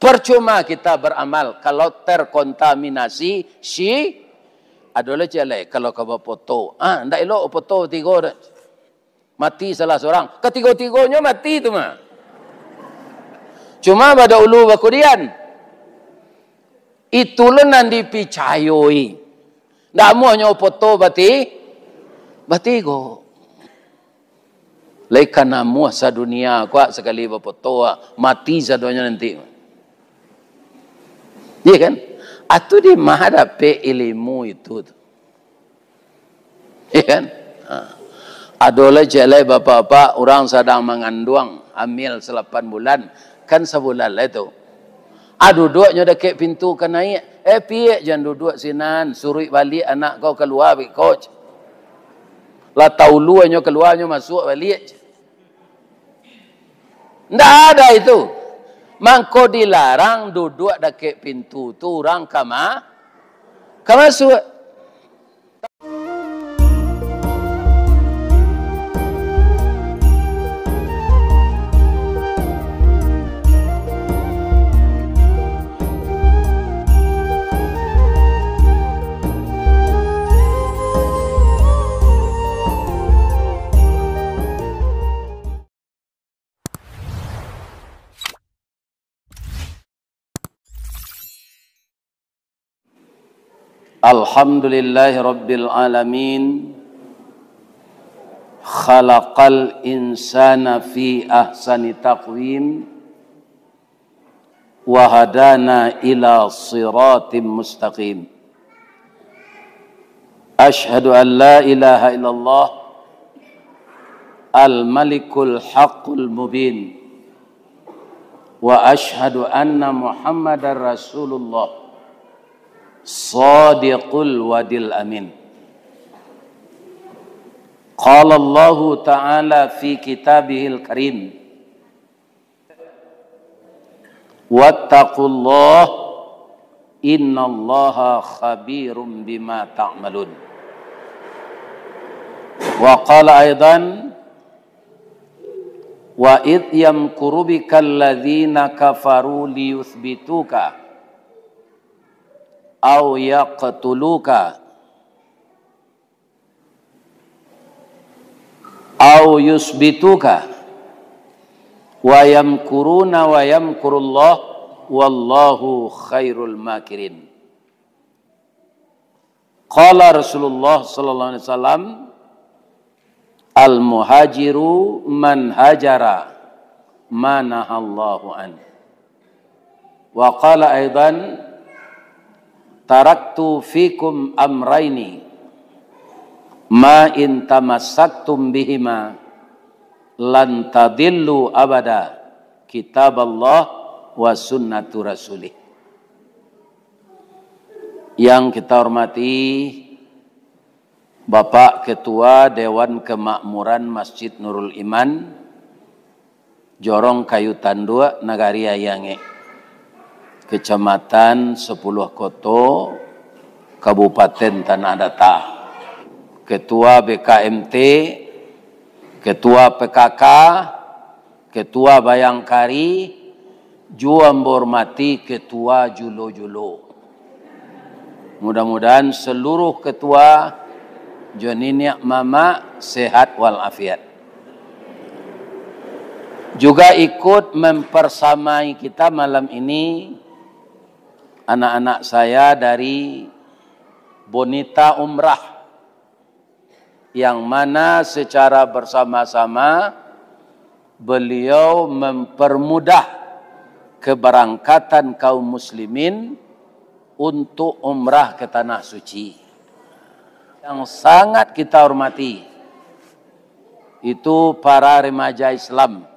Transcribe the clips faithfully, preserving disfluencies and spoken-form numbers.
Percuma kita beramal kalau terkontaminasi si-, ado lah ciek lai, kalau ka bapoto. Ah, ndak elok bapoto tigo dah. Mati salah surang. Katigo-tigonyo mati tu mah. Cuma badahulu bakudian. Itu lo nan dipicayoi. Ndak amuahnyo poto bati-, batigo. Lai ka namuah sadunia ko sakali bapoto, mati sadonyo nanti. Iya kan? Atu di ma dapek ilimu itu tu. Iya kan? Ha. Ado lah ciek lai bapak-bapak, urang sadang manganduang, hamil salapan bulan, kan sabulan lai tu. Ah, duduaknyo dakek pintu ka naiak. Eh, piak jan duduak sinan, suruik baliak anak kau kalua beko. Lah tauluanyo kaluanyo masuak baliak. Ndak ada itu. Mangko dilarang duduak dakek pintu tu urang ka ma-, ka masuak. Alhamdulillahirabbil alamin. Khalaqal insana fi ahsani taqwim. Wa hadana ila siratim mustaqim. Asyhadu an la ilaha illallah al-malikul haqqul mubin. Wa asyhadu anna Muhammadar Rasulullah shadiqul wa'dil amin. Qala Allahu ta'ala fi kitabihil karim, "Wattaqullah, innallaha khabirum bima ta'malun." Wa qala aidan, "Wa idh yamkuru bikal ladzina kafaru liyutsbituka aw yaqtuluka aw yusbituka, wa yamkuruna wa yamkurullah, wallahu khairul makirin." Qala Rasulullah sallallahu alaihi wasallam, "Al-muhajiru man hajara ma nahallahu an." Wa qala aidan, "Taraktu fikum amraini, ma in tamassaktum bihima, lan tadillu abada, kitaballah wa sunnatu rasulih." Yang kita hormati Bapak Ketua Dewan Kemakmuran Masjid Nurul Iman, Jorong Kayu Tanduak, Nagari Aia Angek, Kecamatan Sepuluh Koto, Kabupaten Tanah Datar, Ketua B K M T, Ketua P K K, Ketua Bayangkari, juo ambo hormati Ketua Julo-Julo. Mudah-mudahan seluruh ketua jo niniak mamak sehat walafiat. Juga ikut mempersamai kita malam ini anak-anak saya dari Bonita Umrah, yang mana secara bersama-sama beliau mempermudah keberangkatan kaum muslimin untuk umrah ke Tanah Suci. Yang sangat kita hormati, itu para remaja Islam,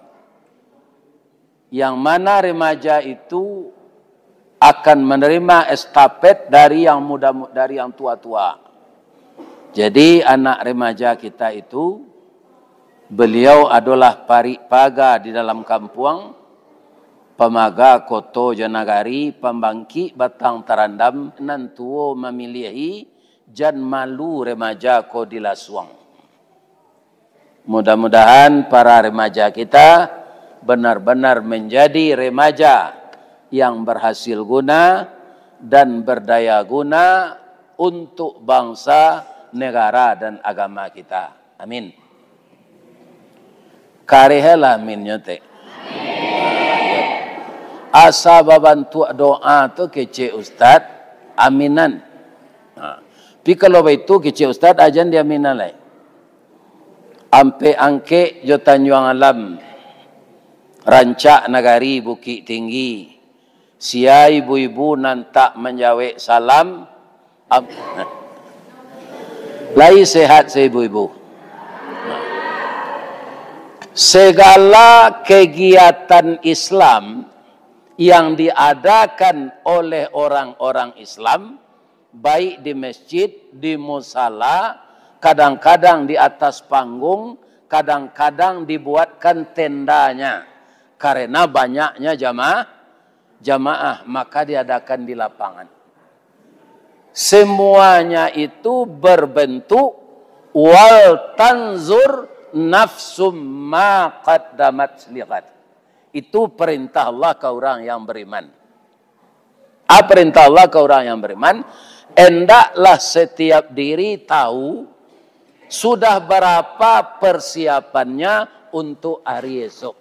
yang mana remaja itu akan menerima estafet dari yang muda, dari yang tua-tua. Jadi, anak remaja kita itu, beliau adolah parik paga di dalam kampuang, pamaga koto jo nagari, pambangkik batang tarandam, nan tuo mamiliahi, jan malu remaja ko dilasuang. Mudah-mudahan para remaja kita benar-benar menjadi remaja yang berhasil guna dan berdaya guna untuk bangsa, negara, dan agama kita. Amin. Kareh lah aminnyo te. Asa babantuak doa tu kecek ustad, aminan. Ha. Tapi kalau baitu kecek ustad, ajan diaminan lai. Ampek Angkek jo Tanjuang Alam, rancak nagari Bukik Tinggi, sia ibu-ibu nan tak manjawek salam, am-, lai sehat se ibu-ibu. Segala kegiatan Islam yang diadakan oleh orang-orang Islam, baik di masjid, di musala, kadang-kadang di atas panggung, kadang-kadang dibuatkan tendanya, karena banyaknya jamaah, jamaah, maka diadakan di lapangan. Semuanya itu berbentuk "Wal tanzur nafsum ma qaddamat lighad." Itu perintah Allah ka urang yang beriman. A, perintah Allah ka urang yang beriman, endaklah setiap diri tahu sudah berapa persiapannya untuk hari esok.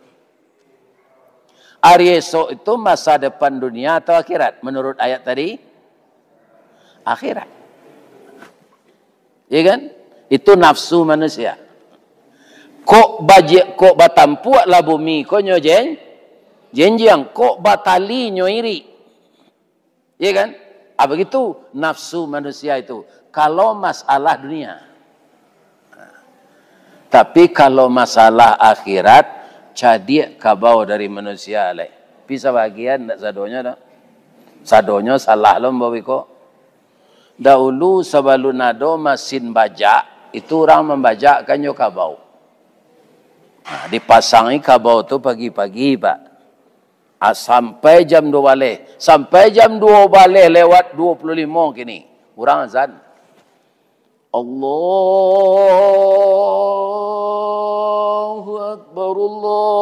Hari esok itu masa depan dunia atau akhirat? Menurut ayat tadi, akhirat. Ya kan? Itu nafsu manusia. Kok baje-, kok batampuak lah bumi ko nyo jen-, jenjiang, kok batali nyo irik. Ya kan? Ah, begitu nafsu manusia itu. Kalau masalah dunia. Tapi kalau masalah akhirat, cadiak kabau dari manusia lai. Tapi sabagian ndak sadonyo doh. Sadonyo salah lo ambo biko. Dahulu sabalun ado masin bajak, itu urang mambajakkan jo kabau. Nah, dipasangi kabau tu pagi-pagi, Pak. Ah, sampai jam duo baleh. Sampai jam duo baleh lewat duo puluah limo kini. Urang azan. Allahu Akbar, Allahu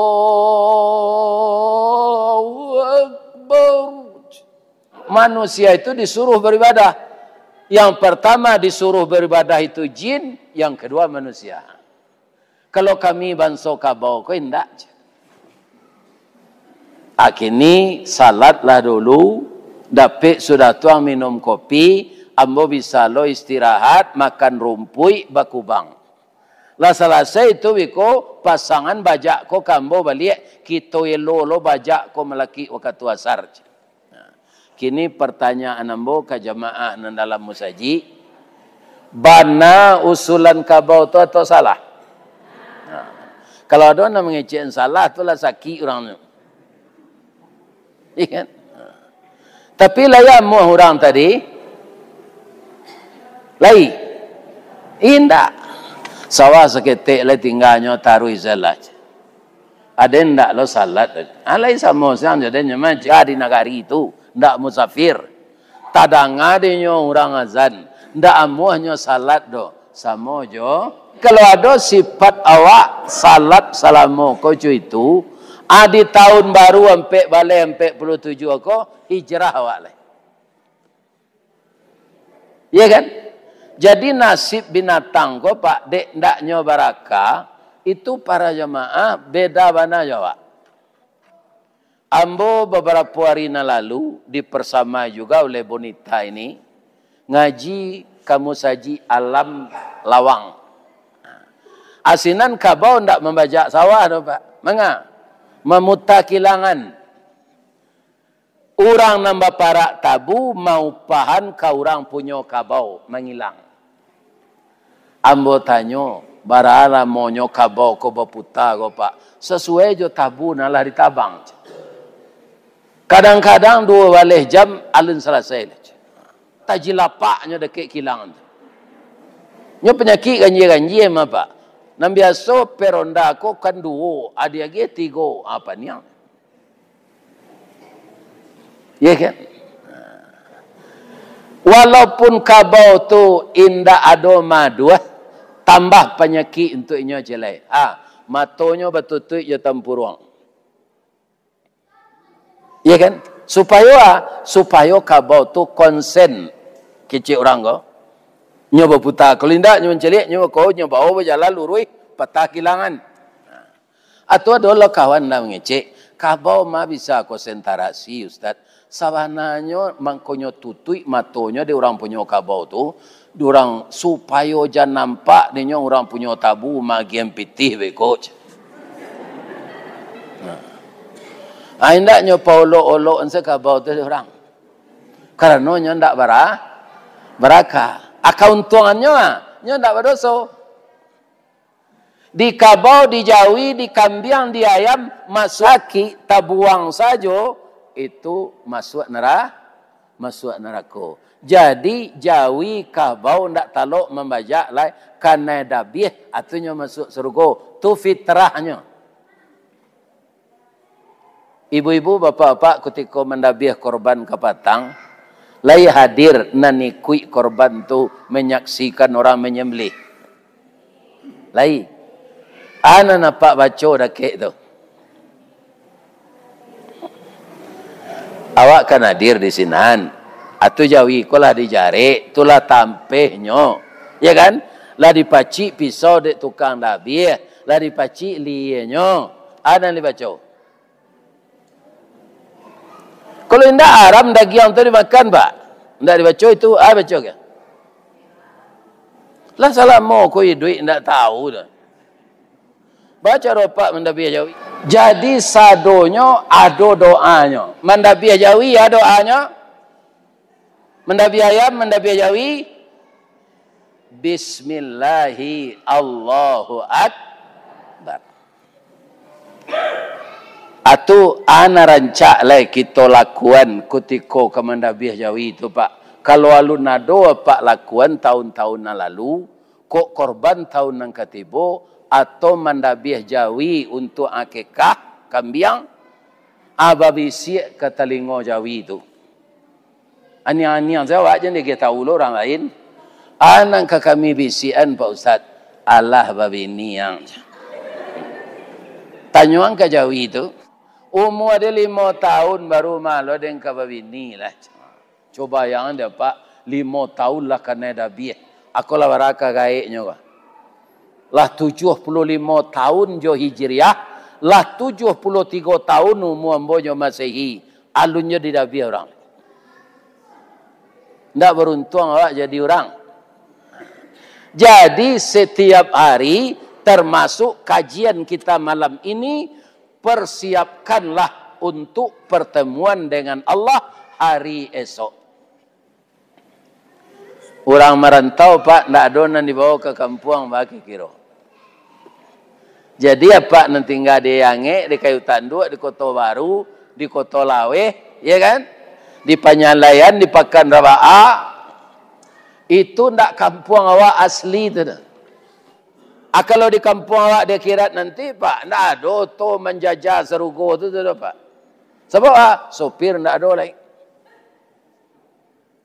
Akbar. Manusia itu disuruh beribadah. Yang pertama disuruh beribadah itu jin, yang kedua manusia. Kalau kami banso kabau ko indak. Ah, kini salatlah dulu, dapek sudah tu ang minum kopi, ambo bisa lo istirahat, makan rumpuik, bakubang. Lah salasai tu biko, pasangan bajak ko ka ambo baliak, kito elo lo bajak ko malakik wakatu asar. Nah, kini pertanyaan ambo ka jamaah nan dalam musajik, bana usulan kabau tu atau salah? Nah, kalau ado nan mangecek salah, tu lah sakik urang tu. Iya kan? Tapi lai amuah urang tadi? Lai? Indak. Sawah saketek lai tingganyo taruih salat. Ade ndak lo salat? Ah, lai samo siang jo den nyo mah, jika di nagari tu, ndak musafir. Tadanga dek nyo urang azan, ndak amuah nyo salat doh. Samo jo. Kalau ado sifat awak salat salamo ko co itu, ah, di tahun baru ampek baleh ampek puluah tujuah ko, hijrah awak lai. Iya kan? Jadi nasib binatang ko, Pak, dek ndaknyo baraka, itu para jamaah beda bana jo awak. Ambo babarapo ari nan lalu dipasamai juga oleh Bonita ini, ngaji ka musajik Alam Lawang. Asinan kabau ndak mambajak sawah doh, Pak. Manga? Mamuta kilangan. Urang nan baparak tabu maupahan ka urang punyo kabau, mangilang. Ambo tanyo, bara lamonyo kabau ko baputa ko, Pak? Sasuai jo tabu nan lah ditabang. Kadang-kadang duo baleh jam alun salasai. Tajilapaknyo dakek kilang tu. Nyo panyakik ganjia-ganjia mah, Pak. Nan biaso peronda ko kan duo, adi agiah tigo, apa niang? Ya kan? Walaupun kabau tu indak ado maduah, tambah panyakik untuak inyo ciek lai. Ha, matonyo batutuik jo tampuruang. Ya kan? Supayo a? Supayo kabau tu konsen kecek urang ko. Nyo baputa, kalau indak, nyo mancaliak, nyo ko, nyo bawo bajalan luruih, patah kilangan. Atau ado lo kawan nan mangecek, "Kabau ma bisa konsentrasi, Ustaz?" Sabananyo mangkonyo tutuik matonyo dek urang punyo kabau tu, dek urang supayo jan nampak dek nyo urang punyo tabu magian pitih beko. Nah. Ah, indak nyo paolok-olok se kabau tu dek urang. Karano nyo ndak bara-, baraka. Aka untuangannyo, ah, nyo ndak badoso. Di kabau, di jawi, di kambiang, di ayam, masuak aki, tabuang sajo, itu masuak nera-, masuak narako. Jadi, jawi kabau ndak talok mambajak lai, kanai dabiah, atunyo masuak sarugo. Tu fitrahnyo. Ibu-ibu, bapak-bapak, kutiko mandabiah korban kapatang, lai hadir nan ikuik korban tu manyaksikan urang manyambelih? Lai. Ana nampak baco dakek tu. Awak kan hadir di sinan. Atu jawi ko lah dijarek, tu lah tampehnyo. Ya kan? Lah dipacik pisau dek tukang dabiah, lah dipacik lienyo. Ana dibaco. Kalau indak haram dagiang tu dimakan, Pak. Indak dibaco itu, ah, baco ke? Lah salamo ko iduik indak tahu dah. Baco dopak mandabiah jawi. Jadi sadonyo ado doanyo. Mandabiah jawi ado doanyo. Mandabiah ayam, mandabiah jawi. Bismillahi Allahu Akbar. Atu ana rancak lai kito lakuan kutiko ka mandabiah jawi tu, Pak. Kalau alun ado Apak lakuan taun-taun nan lalu, kok korban taun nan ka tibo, atau mandabiah jawi untuak akikah kambiang, ah, babisiak ka talingo jawi tu. Aniang-aniang sajo awak jan diagiah tahu lo urang lain. Ah, nan ka kami bisiakan, Pak Ustaz, alah babini ang. Tanyoan ka jawi tu. Umua dia limo taun baru ma lo den ka babini lah. Cubo bayangkan dek Apak, limo taun lah kanai dabiah. Ako lah bara ka gaeknyo ko. Lah tujuah puluah limo taun jo Hijriah, lah tujuah puluah tigo taun umua ambo jo Masehi. Alun jo didabiah urang. Ndak baruntuang awak jadi urang. Jadi, setiap hari, termasuk kajian kita malam ini, persiapkanlah untuk pertemuan dengan Allah hari esok. Urang marantau, Pak, ndak ado nan dibawo ka kampuang, bakiro. Jadi, Apak nan tingga di Angek, di Kayu Tanduak, di Koto Baru, di Koto Laweh, ya kan? Di Panyalaian, di Pakan Rabaak, itu ndak kampuang awak asli tu dah. Ah, kalau di kampuang awak di akhirat nanti, Pak, ndak ado oto manjajah sarugo tu, tu dah, Pak. Sabab, ah, sopir ndak ado lai.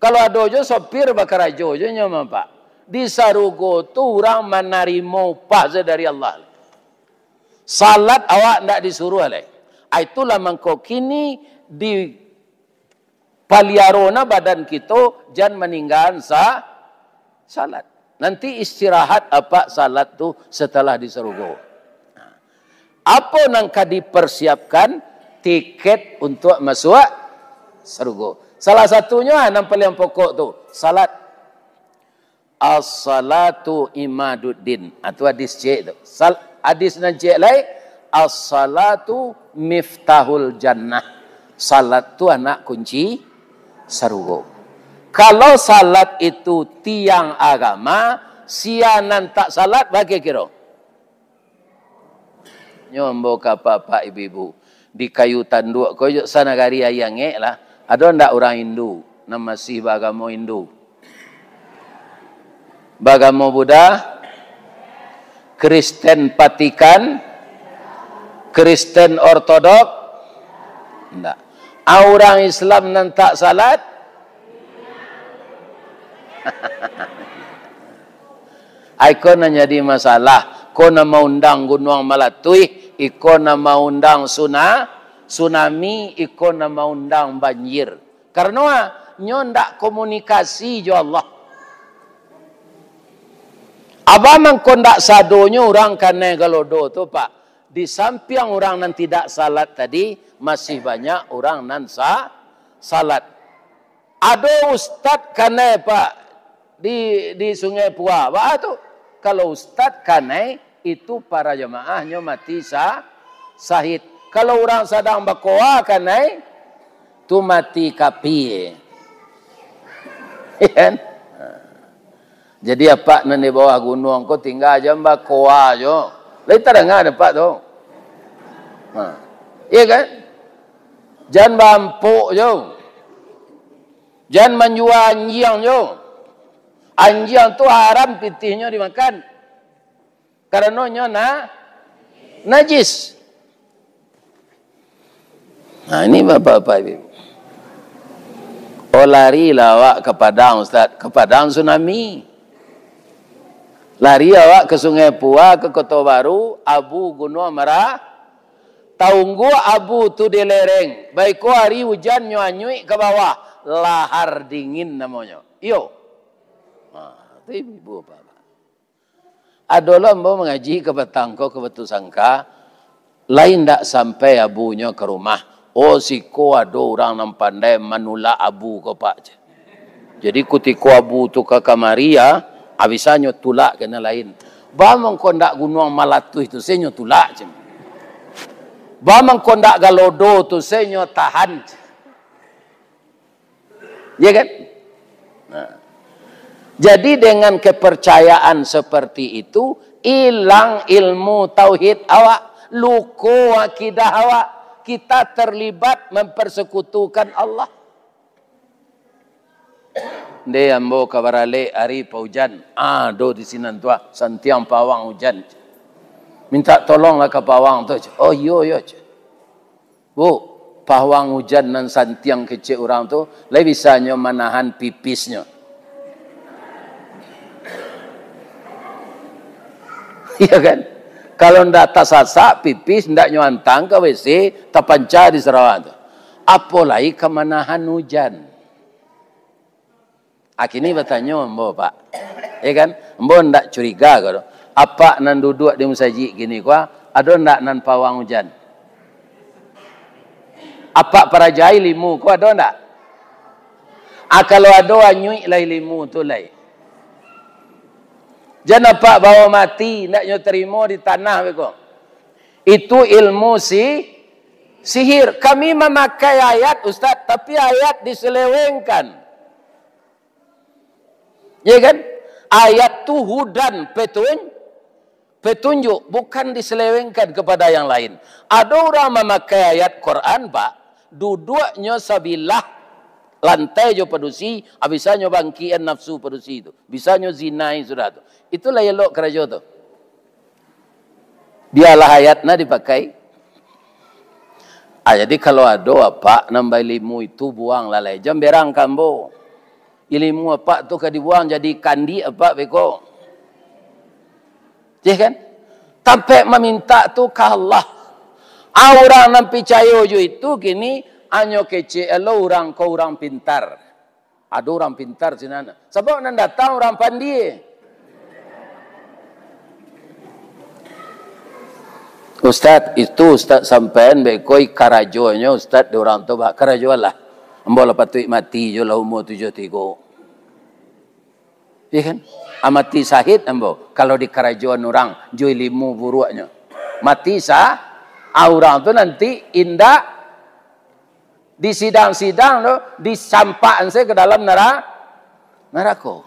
Kalau ado jo sopir, bakarajo jo nyo mah, Pak. Di sarugo tu urang manarimo upah se dari Allah. Salat awak ndak disuruah lai. Ah, itulah mangko kini dipaliarona badan kito, jan maninggaan sa-, salat. Nanti istirahat Apak salat tu setelah di sarugo. Apo nan ka dipersiapkan? Tiket untuak masuak sarugo. Salah satunyo, ah, nan paliang pokok tu, salat. As-salatu imaduddin. Ah, tu hadis ciek tu. Sal-, hadis nan ciek lai, "As-salatu miftahul jannah." Salat tu anak kunci sarugo. Kalau salat itu tiang agama, sia nan tak salat, bakiro-kiro. Nyo ambo ka apak-apak, ibu-ibu, di Kayu Tanduak ko, jo sanagari Ayie Angek lah, ado ndak urang Hindu nan masih baagamo Hindu? Baagamo Buddha? Kristen Vatikan? Kristen Ortodok? Ndak. Ah, urang Islam nan tak salat? Ai, iko nan jadi masalah. Ko nan maundang Gunuang Malatuih, iko nan maundang Suna-, tsunami, iko nan maundang banjir. Karano, ah, nyo ndak komunikasi jo Allah. Abah mangko ndak sadonyo urang kanai galodo tu, Pak. Di sampiang urang nan tidak salat tadi, masih banyak urang nan sa-, salat. Ado ustad kanai, Pak, di, di Sungai Pua. Baa tu? Kalau ustad kanai, itu para jamaahnyo mati sa-, sahid. Kalau urang sadang bakoa kanai, tu mati kapie. Kan? Jadi, apak nan di bawah gunuang ko tingga jan bakoa jo. Lai tadanga dek apak tu? Ha. Iya kan? Jan baampok jo. Jan manjua anjiang jo. Anjiang tu haram pitihnyo dimakan. Karano nyo na-, najis. Nah, ini bapak-bapak, ibu-ibu. Oh, larilah awak ke Padang, Ustaz. Ke Padang tsunami. Lari awak ke Sungai Pua, ke Koto Baru, abu Gunuang Mara-, taunggu abu tu di lereng. Baiko ari ujan nyo anyuik ka bawah. Lahar dingin namonyo. Iyo. Ha, tu ibu-ibu, bapak-bapak. Ado lo ambo mangaji ka patang ko ka Batusangka, lai ndak sampai abunyo ka rumah. Oh, siko ado urang nan pandai manulak abu ko, Pak. Jadi, kutiko abu tu ka kamari, ya, ah, bisa nyo tulak ka nan lain. Ba mangko ndak Gunuang Malatuih tu, se nyo tulak, cen. Ba mangko ndak Galodo tu, se nyo tahan, cen. Ya kan? Nah. Jadi, dengan kepercayaan seperti itu, ilang ilmu tauhid awak, luko akidah awak, kita terlibat mempersekutukan Allah. Nde, ambo ka baralek ari paujan. Ado di sinan tu, ah, santiang pawang ujan. Mintak tolonglah ka pawang tu. Oh, iyo, iyo. Bu, pawang ujan nan santiang kecek urang tu, lai bisa nyo manahan pipisnyo. Iya kan? Kalau ndak tasasak pipis, ndak nyo antang ka W C, tapanca di sarawak tu. Apo lai ka manahan ujan? Ah, kini batanyo ambo, Pak. Ya kan? Ambo ndak curiga ko doh. Apak nan duduak di musajik kini ko, ado ndak nan pawang ujan? Apak parajai limu ko, ado ndak? Ah, kalau ado, anyuik lai limu tu lai. Jan apak bawa mati, ndak nyo tarimo di tanah beko. Itu ilmu si-, sihir. Kami mamakai ayat, Ustaz, tapi ayat diselewengkan. Ya kan? Ayat tu hudan, petun-, petunjuk, bukan diselewengkan kepada yang lain. Ado urang mamakai ayat Quran, Pak, duduaknyo sabilah lantai jo padusi, ah, bisanyo bangkikan nafsu padusi tu. Bisanyo zinai sudah tu. Itulah elok karajo tu. Bialah ayat nah dipakai. Ah, jadi kalau ado apak nan bailimu itu, buanglah lai. Jan berang ka ambo. Ilimu apak tu ka dibuang jadi kandik apak beko. Ya kan? Tampek mamintak tu ka Allah. Ah, urang nan picayo jo itu kini hanyo kecek lo urang ko urang pintar. Ado urang pintar sinan. Sabab nan datang urang pandie. Ustaz, itu Ustaz sampaian beko karajonyo Ustaz di urang tu, bah, karajoanlah. Ambo lah patuik mati jo lah umur tujuah tigo. Iya kan? Ah, mati sahid ambo, kalau dikarajoan urang jo ilimu buruaknyo. Mati sa-, ah, urang tu nanti indak di sidang-sidang tu, disampakan se ka dalam nara-, narako.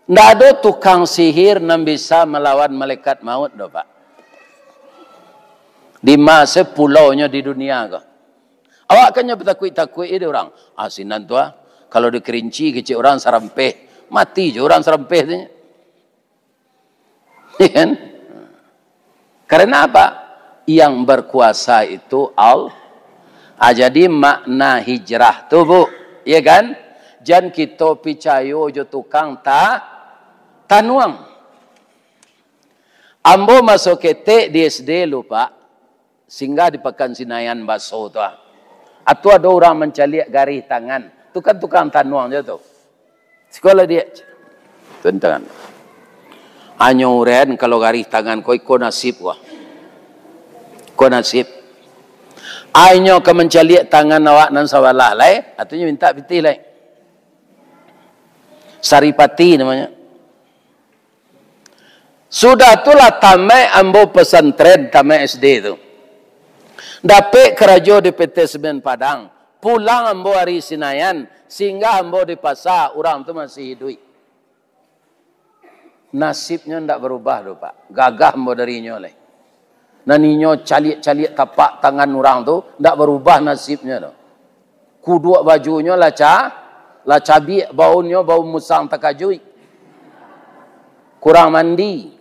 Ndak ado tukang sihir nan bisa malawan malaikat maut doh, Pak. Dima se pulaunyo di dunia ko. Awak kan nyo batakuik-takuik dek urang. Ah, sinan tu ah, kalau di Kerinci kecek urang sarampeh, mati jo urang sarampeh tu. Ya kan? Karena apa? Yang berkuasa itu Al-, ah, jadi makna hijrah tu, Bu, ya kan? Jan kito picayo jo tukang ta-, tanuang. Ambo maso ketek di S D lu, Pak. Singgah di Pakan Sinayan baso tu, ah. Atu ado urang mancaliak garih tangan. Tu kan tukang tanuang je tu. Sikolah dia. Tantangan. Anyo uren kalau garih tangan ko iko nasib wah. Ko nasib. Anyo ka mancaliak tangan awak nan sabalah lai, atunyo minta pitih lai. Saripati namonyo. Sudah tu lah tamaik ambo pesantren, tamaik S D tu. Dapek karajo di P T Semen Padang. Pulang ambo ari Sinayan, singgah ambo di pasa, urang tu masih iduik. Nasibnyo ndak barubah doh, Pak. Gagah ambo dari inyo lai. Nan inyo caliak-caliak tapak tangan urang tu, ndak barubah nasibnyo doh. Kuduak bajunyo lah ca-, lah cabiak, baunnyo bau musang takajuik. Kurang mandi.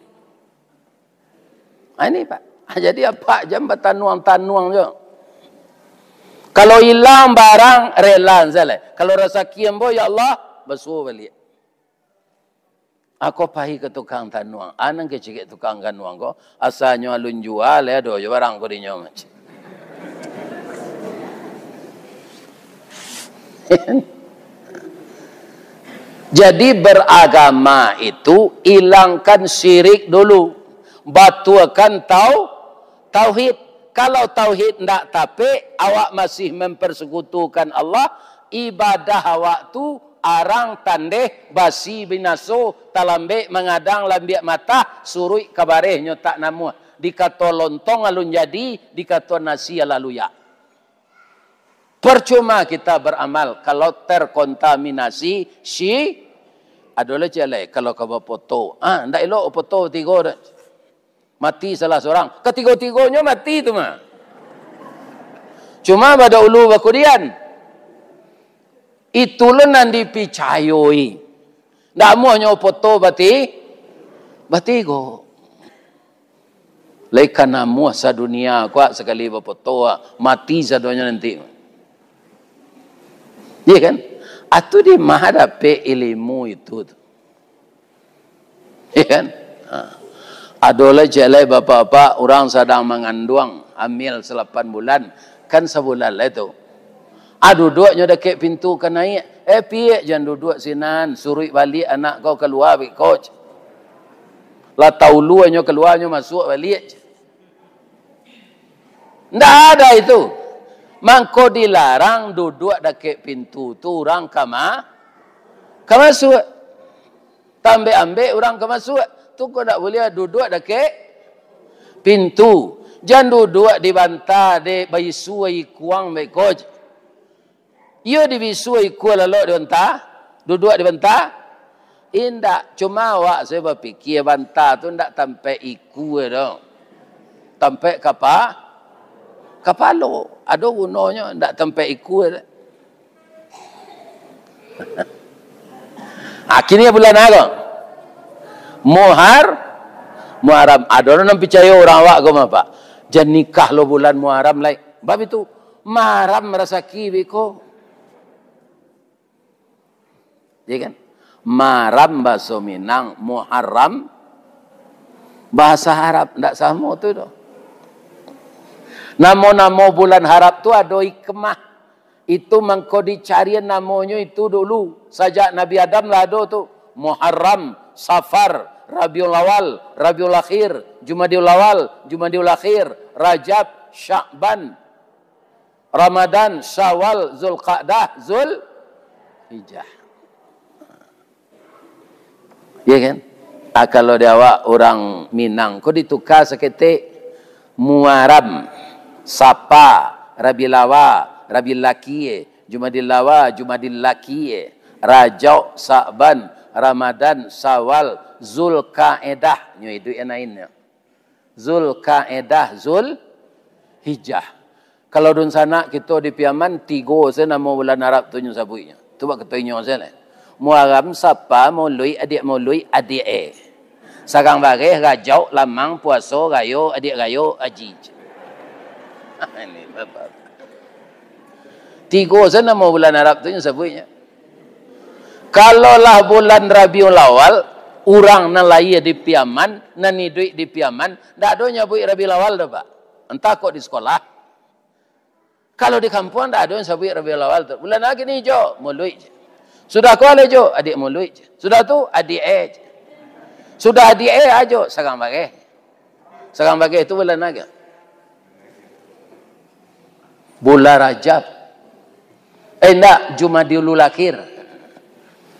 Ah, ini, Pak. Ah, jadi apak jam batanuang-tanuang jo. Kalau ilang barang, rela sajo. Kalau rasaki ambo, ya Allah, basuo baliak. Ako pai ka tukang tanuang. Anang kecek tukang tanuang ko, asanyo alun jua, lai ado jo barang ko dinyo. Jadi, beragama itu ilangkan syirik dulu, batuakan tau-, tauhid. Kalau tauhid ndak tapek, awak masih mempersekutukan Allah, ibadah awak tu arang, tandeh, basi, binaso, talambek, mangadang, lambiak matah, suruik ka bareh nyo tak namuah. Dikato lontong alun jadi, dikato nasi alah luyak. Percuma kita beramal kalau terkontaminasi si-, ado lah ciek lai, kalau ka bapoto. Ah, ndak elok bapoto batigo dah. Mati salah surang. Katigo-tigonyo mati tu mah. Cuma badahulu bakudian. Itu lo nan dipicayoi. Ndak amuahnyo poto bati-, batigo. Lai ka namuah sadunia ko, sakali bapoto, mati sadonyo nanti. Iya kan? Atu di ma dapek ilimu itu tu. Iya kan? Ha. Ado lai ciek lai bapak-bapak, urang sadang manganduang, hamil salapan bulan, kan sabulan lai tu. Ah, duduaknyo dakek pintu ka naiak. Eh, piak, jan duduak sinan, suruik baliak anak kau kalua beko. Lah tauluanyo kaluanyo masuak baliak. Ndak ada itu. Mangko dilarang duduak dakek pintu tu urang ka ma-, ka masuak. Tambek-ambek urang ka masuak. Tu ko ndak buliah duduak dakek pintu. Jan duduak di banta dek baisu ikuang beko. Iyo dibisua ikua lalok di banta, duduak di banta? Indak, cuma awak sajo bapikia banta tu indak tampek ikua doh. Tampek kapa-, kapalo. Ado gunonyo indak tampek ikua doh. Akhirnyo bulan apo? Muhar-, Muharram. Ado nan picayo urang awak ko mah, Pak. Jan nikah lo bulan Muharram lai. Bab itu, maram rasaki beko. Iya kan? Maram baso Minang, Muharram bahasa Arab, ndak samo tu doh. Namo-namo bulan Arab tu ado hikmah. Itu mangko dicarian namonyo itu dulu. Sajak Nabi Adam lah ado tu. Muharram, Safar, Rabiul Awal, Rabiul Akhir, Jumadiul Awal, Jumadiul Akhir, Rajab, Sya'ban, Ramadan, Syawal, Zulqa'dah, Zulhijjah. Iya kan? Ah, kalau di awak urang Minang, ko dituka saketek, Muaram, Sapa, Rabilawa, Rabilakie, Jumadil Lawa, Jumadil Lakie, Rajab, Sa'ban, Ramadan, Syawal, Zulkaedah, nyo iduik nan lainnyo. Zulkaedah, Zulhijjah. Kalau dunsanak kito di Piaman, tigo se namo bulan Arab tu nyo sabuiknyo. Tu bak kato inyo se lah. Muaram, Sapa, Mauluik, Adiak Mauluik, Adiak e. Sarang Bareh, Rajau, Lamang, Puaso, Rayo, Adiak Rayo, Aji. Ini bapak. Tigo se namo bulan Arab tu nyo sabuiknyo. Kalau lah bulan Rabiul Awal, urang nan lahia di Piaman, nan iduik di Piaman, ndak ado nyabuik Rabiul Awal doh, Pak. Antah kok di sikolah. Kalau di kampuang, ndak ado nan sabuik Rabiul Awal tu. Bulan a kini, Jo, muluik je. Sudah ko lai, Jo, adiak muluik je. Sudah tu, adiak e je. Sudah adiak e, a Jo, sarang bagai. Sarang bagai tu bulan a. Bulan Rajab. Eh, indak, Jumadiul Akhir.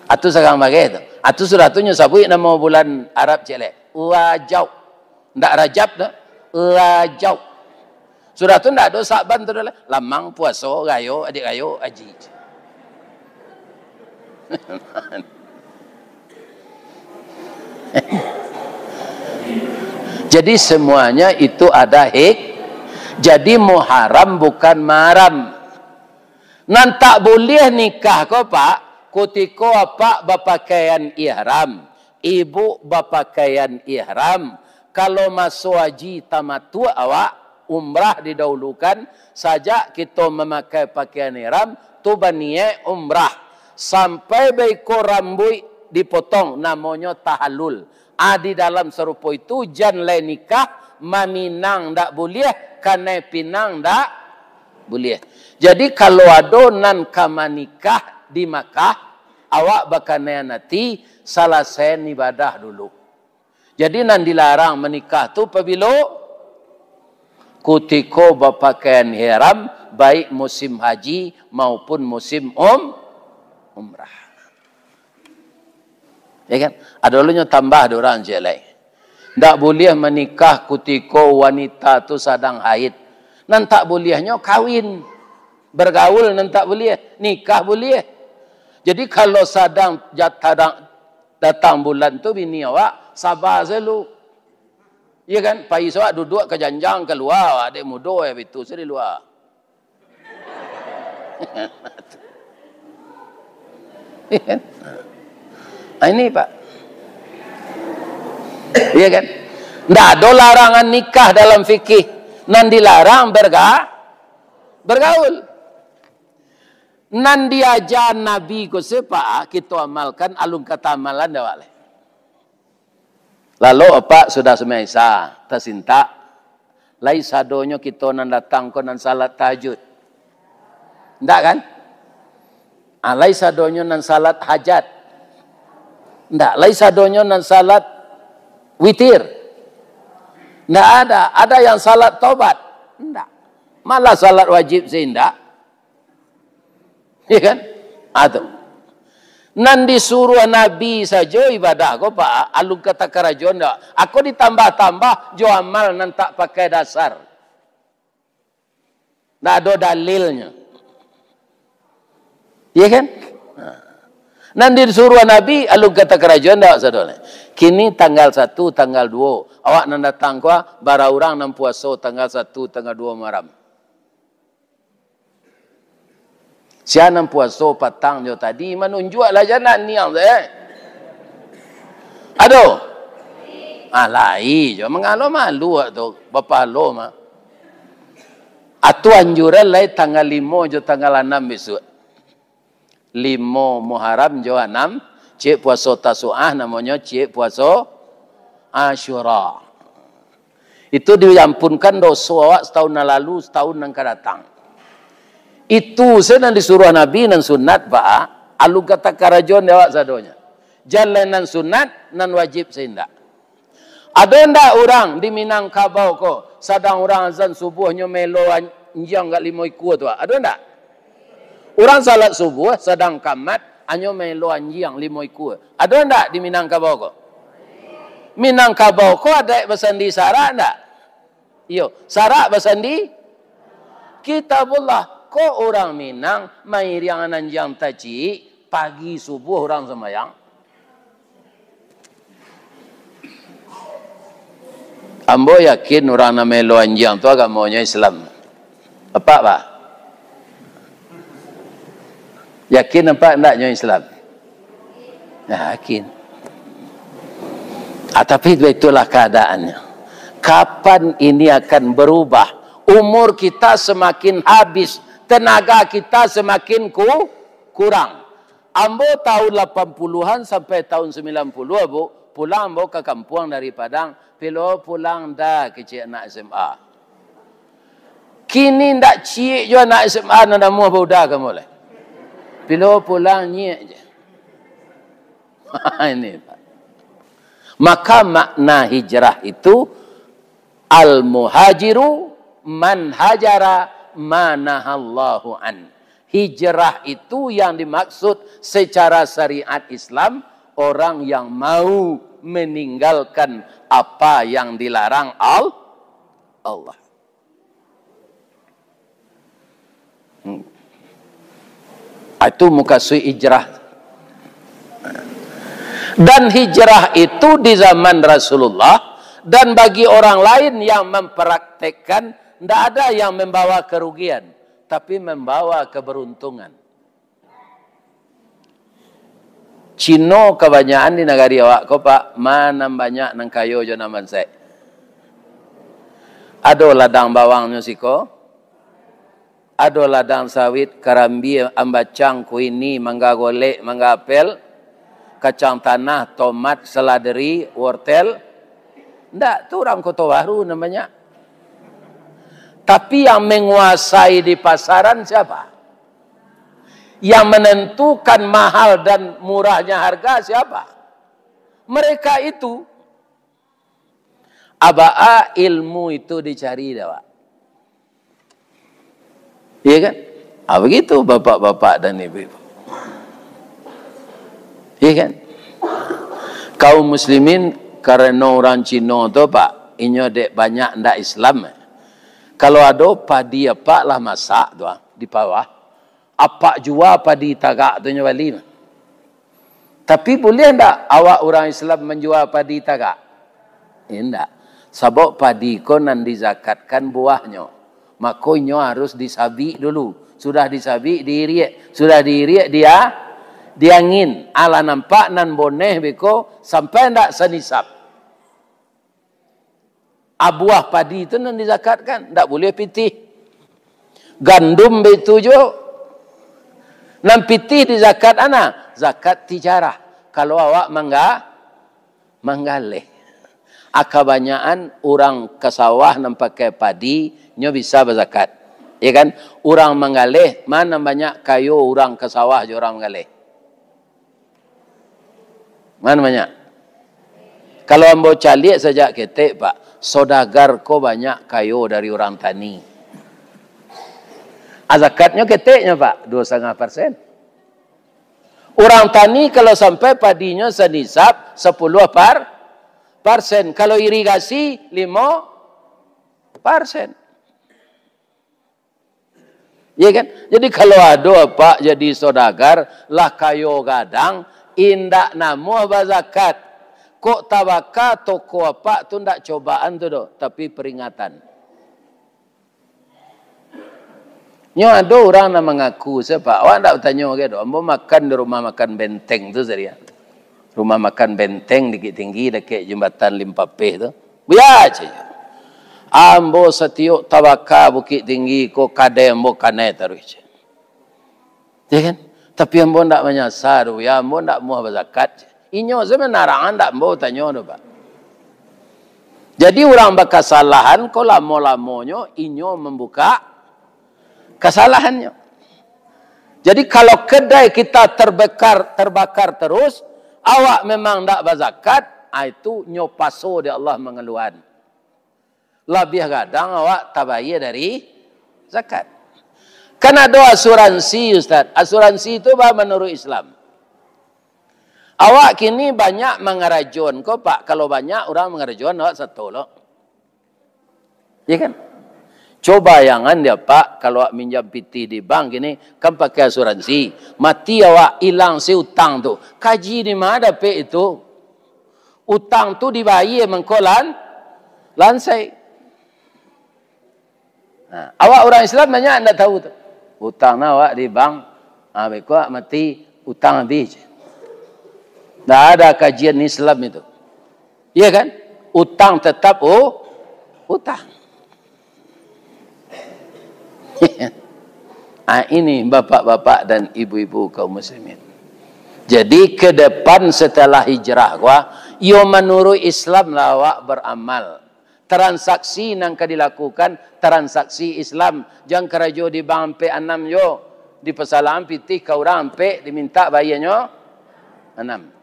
Atu sarang bagai tu. Atu sudah tu nyo sabuik namo bulan Arab ciek lai. Rajau. Indak Rajab tu. Rajau. Sudah tu indak ado Sa'ban tu doh lah. Lamang, puaso, rayo, adiak rayo, aji. Jadi semuanya itu ada hik-, jadi Muharram bukan Maram. Nan tak buliah nikah ko, Pak, kutiko apak bapakaian ihram, ibu bapakaian ihram. Kalau maso haji tamatuak awak, umrah didahulukan, sajak kito mamakai pakaian ihram, tu baniaik umrah. Sampai baiko rambuik dipotong, namonyo tahallul. A, di dalam sarupo itu, jan lai nikah, maminang ndak buliah, kanai pinang ndak buliah. Jadi, kalau ado nan ka manikah di Makkah, awak bakanaian ati, salasaian ibadah dulu. Jadi, nan dilarang manikah tu pabilo? Kutiko bapakaian ihram, baik musim haji maupun musim um-, umrah. Ya kan? Ado lo nyo tambah dek urang ciek lai. Ndak buliah manikah kutiko wanita tu sadang haid. Nan tak buliahnyo kawin. Bergaul nan tak buliah, nikah buliah. Jadi kalau sadang jat-, sadang datang bulan tu bini awak, saba sajo lu. Iya kan? Pai awak duduak ka janjang kalua, awak dek mudo, eh, bitu sajo di lua. Ah, ini, Pak. Iya kan? Ndak ado larangan nikah dalam fikih. Nan dilarang berga-, bergaul. Nan diaja Nabi ko se, Pak, kito amalkan, alun ka taamalan dek awak lai. Lalu, Apak, sudah sumbayang Isya, tasintak, lai sadonyo kito nan datang ko nan salat tahajud? Ndak, kan? Ah, lai sadonyo nan salat hajat? Ndak, lai sadonyo nan salat witir? Ndak ada. Ada yang salat tobat? Ndak. Malah salat wajib se indak. Iya kan? Ah, tu. Nan disuruah Nabi sajo ibadah ko, Pak, alun ka takarajoan dek awak. Ako ditambah-tambah jo amal nan tak pakai dasar. Ndak ado dalilnyo. Iya kan? Nah. Nan disuruah Nabi, alun ka takarajoan dek awak sado lai. Kini tanggal satu, tanggal duo. Awak nan datang ko, bara urang nan puaso tanggal satu, tanggal duo Muharram? Sia nan puaso patang jo tadi, manunjuak lah janak niang tu, eh. Ado? Ah, lai jo, mangalo malu awak tu, bapahalo mah. Atu anjuran lai tanggal limo jo tanggal anam bisuak. Limo Muharram jo anam, ciek puaso Tasuah, namonyo ciek puaso Asyura. Itu diampunkan doso awak satahun nan lalu, satahun nan ka datang. Itu se nan disuruah Nabi, nan sunat, Pak, alun ka takarajoan dek awak sadonyo. Jan lai nan sunat, nan wajib se indak. Ado ndak urang di Minangkabau ko, sadang urang azan subuah nyo maelo anjiang gak limo ikua tu, Pak? Ado ndak? Urang salat subuah sadang kamat, anyo maelo anjiang limo ikua. Ado ndak di Minangkabau ko? Minangkabau ko adaik basandi sarak ndak? Iyo, sarak basandi Kitabullah. Ko urang Minang mairiang anjiang taciik, pagi subuah urang sumbayang. Ambo yakin urang nan maelo anjiang tu agamonyo Islam. Apak, Pak? Yakin apak ndak nyo Islam? Yakin. Ah, tapi itulah keadaannya. Kapan ini akan berubah? Umur kita semakin habis, tenaga kita semakin ku-, kurang. Ambo tahun lapan puluhan sampai tahun sembilan puluh, Bu, pulang ambo ka kampuang dari Padang. Pilo pulang dah kecek anak S M A. Kini ndak ciek jo anak S M A nan namuah bauda ka mulai. Bilo pulang nyiak je. Ini, Pak. Maka makna hijrah itu, al-muhajiru man hajara ma nahallahu an. Hijrah itu yang dimaksud secara syariat Islam, orang yang mau meninggalkan apa yang dilarang Al-, Allah. Hmm. Itu mukasuik hijrah. Dan hijrah itu di zaman Rasulullah, dan bagi orang lain yang mempraktekkan, ndak ada yang membawa kerugian, tapi membawa keberuntungan. Cino kabanyakan di nagari awak ko, Pak, ma nan banyak nan kayo jo nan bansaik. Ado ladang bawangnyo siko, ado ladang sawit, karambia, ambacang, kuini, mangga golek, mangga apel, kacang tanah, tomat, seladeri, wortel. Ndak, tu urang Koto Baru nan banyak. Tapi yang menguasai di pasaran siapa? Yang menentukan mahal dan murahnya harga siapa? Mereka itu. Abaa ilmu itu dicari dah, Pak? Iya kan? Ah, begitu bapak-bapak dan ibu-ibu. Iya kan? Kaum muslimin, karano urang Cino tu, Pak, inyo dek banyak ndak Islam. Kalau ado padi apak lah masak tu, ah, di bawah, apak jua padi tagak tu nyo bali. Tapi buliah ndak awak urang Islam manjua padi tagak? Indak. Sabab padi ko nan dizakatkan buahnyo. Mako inyo harus disabik dulu. Sudah disabik, diiriak. Sudah diiriak, dia, diangin. Alah nampak nan boneh beko sampai ndak sanisab. Abuah padi tu nan dizakatkan, ndak buliah pitih. Gandum baitu juo. Nan pitih dizakat ana, zakat tijarah. Kalau awak mangga-, manggaleh. A, kabanyakan urang ka sawah nan pakai padi, nyo bisa bazakat. Ya kan? Urang manggaleh, ma nan banyak kayo urang ka sawah jo urang manggaleh? Ma nan banyak? Kalau ambo caliak sajak ketek, Pak, sodagar ko banyak kayo dari urang tani. A, zakatnyo keteknyo, Pak, duo satangah persen. Urang tani kalau sampai padinyo sanisab sapuluah par-, persen, kalau irigasi limo persen. Ya kan? Jadi, kalau ado apak jadi sodagar, lah kayo gadang, indak namuah bazakat. Kok tabaka toko apak tu ndak cobaan tu doh, tapi peringatan. Nyo ado urang nan mangaku, "Sia, Pak, awak ndak batanyo ge doh, ambo makan di rumah makan Benteng tu sadia." Rumah makan Benteng Bukittinggi, dakek jambatan Limpapeh tu. Buya, cek. Ambo satiok tabaka Bukittinggi ko, kadai ambo kanai taruih, cek. Ya kan? Tapi ambo ndak manyasa doh, ya, ambo ndak muah bazakat, cek. Inyo se manarang, ndak ambo tanyo doh, Pak. Jadi, urang bakasalahan ko lamo-lamonyo inyo mambuka kasalahannyo. Jadi, kalau kedai kita terbakar, terbakar terus, awak memang ndak bazakat, ah, itu nyo paso dek Allah mangaluahan. Labiah gadang awak tabayia dari zakat. Kan ado asuransi, Ustaz. Asuransi itu bah manuruik Islam. Awak kini banyak mangarajoan ko, Pak. Kalau banyak urang mangarajoan, awak sato lo. Ya kan? Coba bayangan dia, Pak, kalau awak minjam pitih di bank kini, kan pakai asuransi. Mati awak, ilang se utang tu. Kaji di ma dapek itu? Utang tu dibayia mangko lan-, lansai. Nah, awak urang Islam banyak ndak tahu tu. Utang nah awak di bank, ha, beko awak mati, utang habis. Ndak ada kajian Islam itu. Iya kan? Utang tetap u-, utang. Ah, ini bapak-bapak dan ibu-ibu kaum muslimin. Jadi, ke depan setelah hijrah, wah, yo manuruik Islam lah awak beramal. Transaksi nan ka dilakukan, transaksi Islam. Jan karajo di bank ampek anam jo. Dipasalaan pitih ka urang ampek, dimintak bayianyo anam.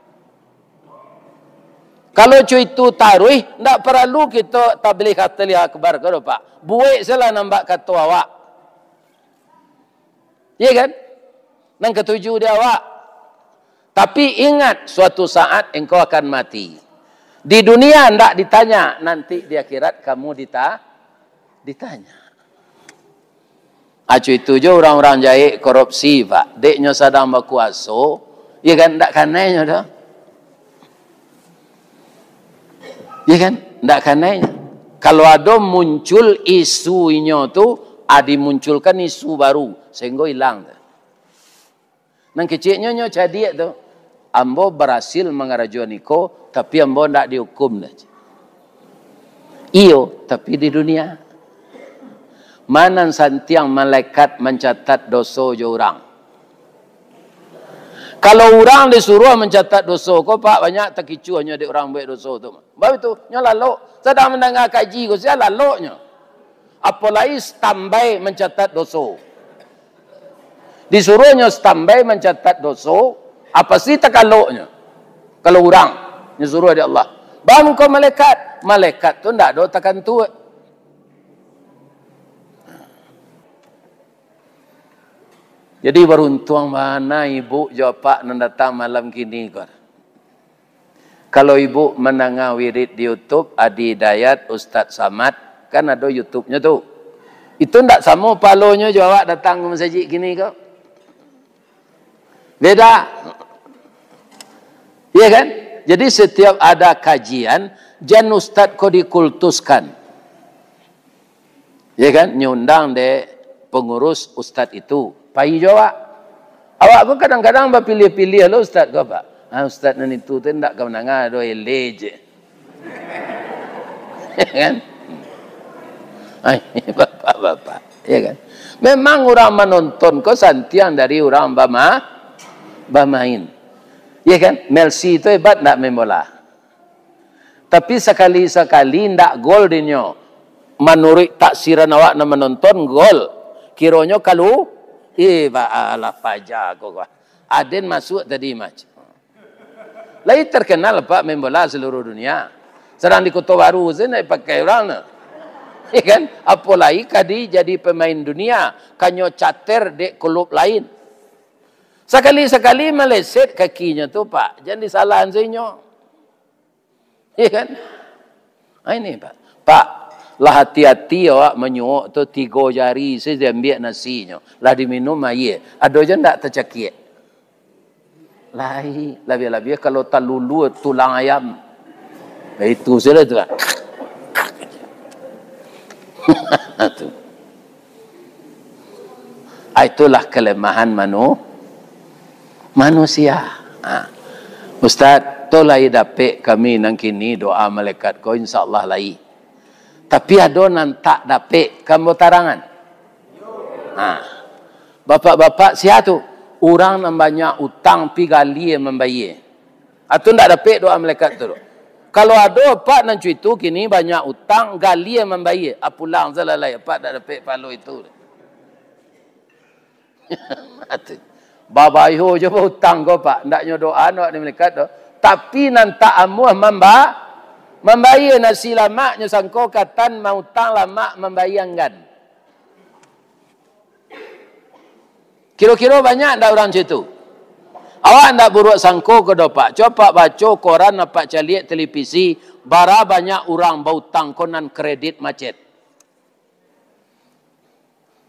Kalau co itu taruih, ndak paralu kito tabligh akbar ko doh, Pak. Buek salah nan bak kato awak. Iya kan? Nan katuju di awak. Tapi ingat, suatu saat engkau akan mati. Di dunia ndak ditanya, nanti di akhirat kamu dita-, ditanya. Acu itu jo urang-urang jahek korupsi, Pak. Dek nyo sadang bakuaso, iya kan, ndak kanai nyo doh. Iya kan? Ndak kanai nyo. Kalau ado muncul isu inyo tu, ah, dimunculkan isu baru, sehinggo ilang tu. Nan keceknyo nyo cadiak tu, "Ambo barasil mangarajoan iko, tapi ambo ndak diukum doh." Iyo, tapi di dunia. Ma nan santiang malaikat mancatat doso jo urang? Kalau urang disuruah mancatat doso ko, Pak, banyak takicuahnyo dek urang buek doso tu. Batua tu, nyo lalok. Sadang mandanga kaji ko, sia laloknyo. Apolai standby mancatat doso. Disuruahnyo standby mancatat doso, apa sih takaloknyo? Kalau urang nyo suruah dek Allah. Bangko malaikat, malaikat tu ndak ado takantuak. Jadi, baruntuang bana ibu jo apak nan datang malam kini ko. Kalau ibu mandanga wirid di YouTube, Adi Hidayat, Ustaz Samad, kan ado YouTube-nyo tu. Itu ndak samo pahalonyo jo awak datang ka masajik kini ko. Beda. Iya kan? Jadi, setiap ada kajian, jan ustaz ko dikultuskan. Ya kan? Nyo undang dek pengurus ustaz itu. Pai jo awak. Awak ko kadang-kadang bapiliah-piliah lo ustaz ko, Pak. Ah, ustaz nan itu tu ndak ka mandanga doh, eleh je. Ya kan? Ai, bapak-bapak, ya kan? Memang urang manonton ko santiang dari urang bama-, bamain. Ya kan? Messi tu hebat ndak main bola? Tapi sakali-sakali ndak gol dinyo. Manuruik taksiran awak nan manonton, gol. Kironyo kalu, eh, ba-, alah paja ko, ko. Aden masuak tadi, Mas. Lai terkenal, Pak, main bola seluruh dunia. Sadang di Koto Baru sajo ndak dipakai urang tu. Ya kan? Apolai ka dijadi pemain dunia, kanyo cater dek klub lain. Sakali-sakali maleset kakinyo tu, Pak, jan disalahan sajo. Iya kan? Ah, ini, Pak. Pak, lah hati-hati awak manyuok tu, tigo jari sajo diambiak nasinyo. Lah diminum aia. Ado juo ndak tacakiak? Lai, labiah-labiah kalau talulua tulang ayam. Itu sajo tu, Pak. Tu. Ah, itulah kelemahan manu-, manusia. Ha. Ustaz, tu lai dapek kami nan kini doa malaikat ko, insya Allah lai. Tapi ado nan tak dapek, kan batarangan. Ha. Bapak-bapak, sia tu? Urang nan banyak utang, pi galie mambayie. Atau ndak dapek doa malaikat tu. Kalau ado apak nan cuitu kini banyak utang, galie mambayie, ah, pulang salalai, apak ndak dapek pahalo itu. Babayo jo bautang ko, Pak. Ndak nyo doa, ndak di malaikat tu. Tapi nan tak amuah mamba-, mambayie nasi lamaknyo sangko katan mautang lamak mambayie anggan. Kiro-kiro banyak ndak urang caitu? Awak ndak buruak sangko ko doh, Pak. Cubo apak baco koran, apak caliak televisi, bara banyak urang bautang ko nan kredit macet.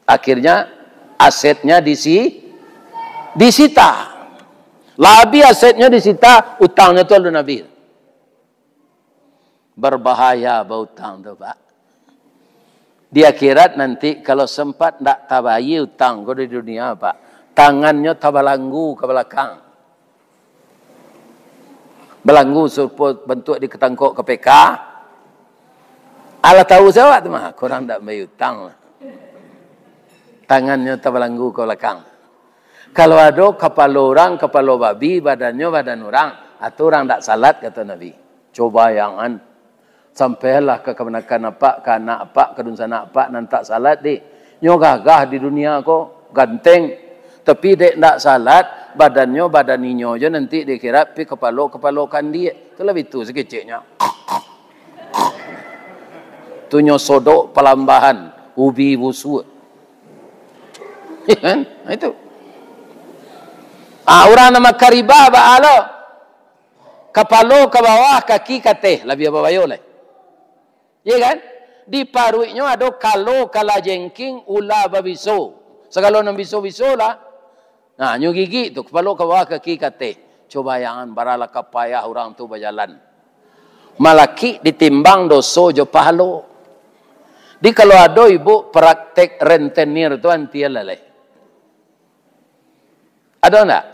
Akhirnya, asetnya disi-, disita. Lah abih asetnyo disita, utangnyo tu alun abih. Berbahaya bautang tu, Pak. Di akhirat nanti, kalau sempat ndak tabayie utang ko di dunia, Pak, tangannyo tabalanggu ka balakang. Balanggu sarupo bantuak di katangkok K P K. Alah tahu se awak tu mah, kurang ndak bayie utang lah. Tangannyo tabalanggu ka balakang. Kalau ado kapalo urang, kapalo babi, badannyo badan urang, ah, tu urang ndak salat, kato Nabi. Cubo bayangan. Sampailah ka kamanakan apak, ka anak apak, ka dunsanak apak nan tak salat, dek. Nyo gagah di dunia ko, ganteng. Tapi dek ndak salat, badannyo badan inyo jo, nanti di akhirat pi kapalo-kapalo kandiak. Itulah bitu sakeceknyo. Tu nyo sodok palambahan, ubi busuak. Kan? Nah, itu. Ah, urang nan makan riba, baa lo? Kapalo ka bawah, kaki ka ateh, labiah babayo lai. Iya kan? Di paruiknyo ado kalo, kala jengking, ula babiso. Sagalo nan biso-biso lah. Nah, nyo gigik tu, kapalo ka bawah, kaki ka ateh. Cubo bayangan, baralah ka payah urang tu bajalan. Malakik ditimbang doso jo pahalo. Di kalau ado ibu praktek rentenir tu, antialah lai. Ado ndak?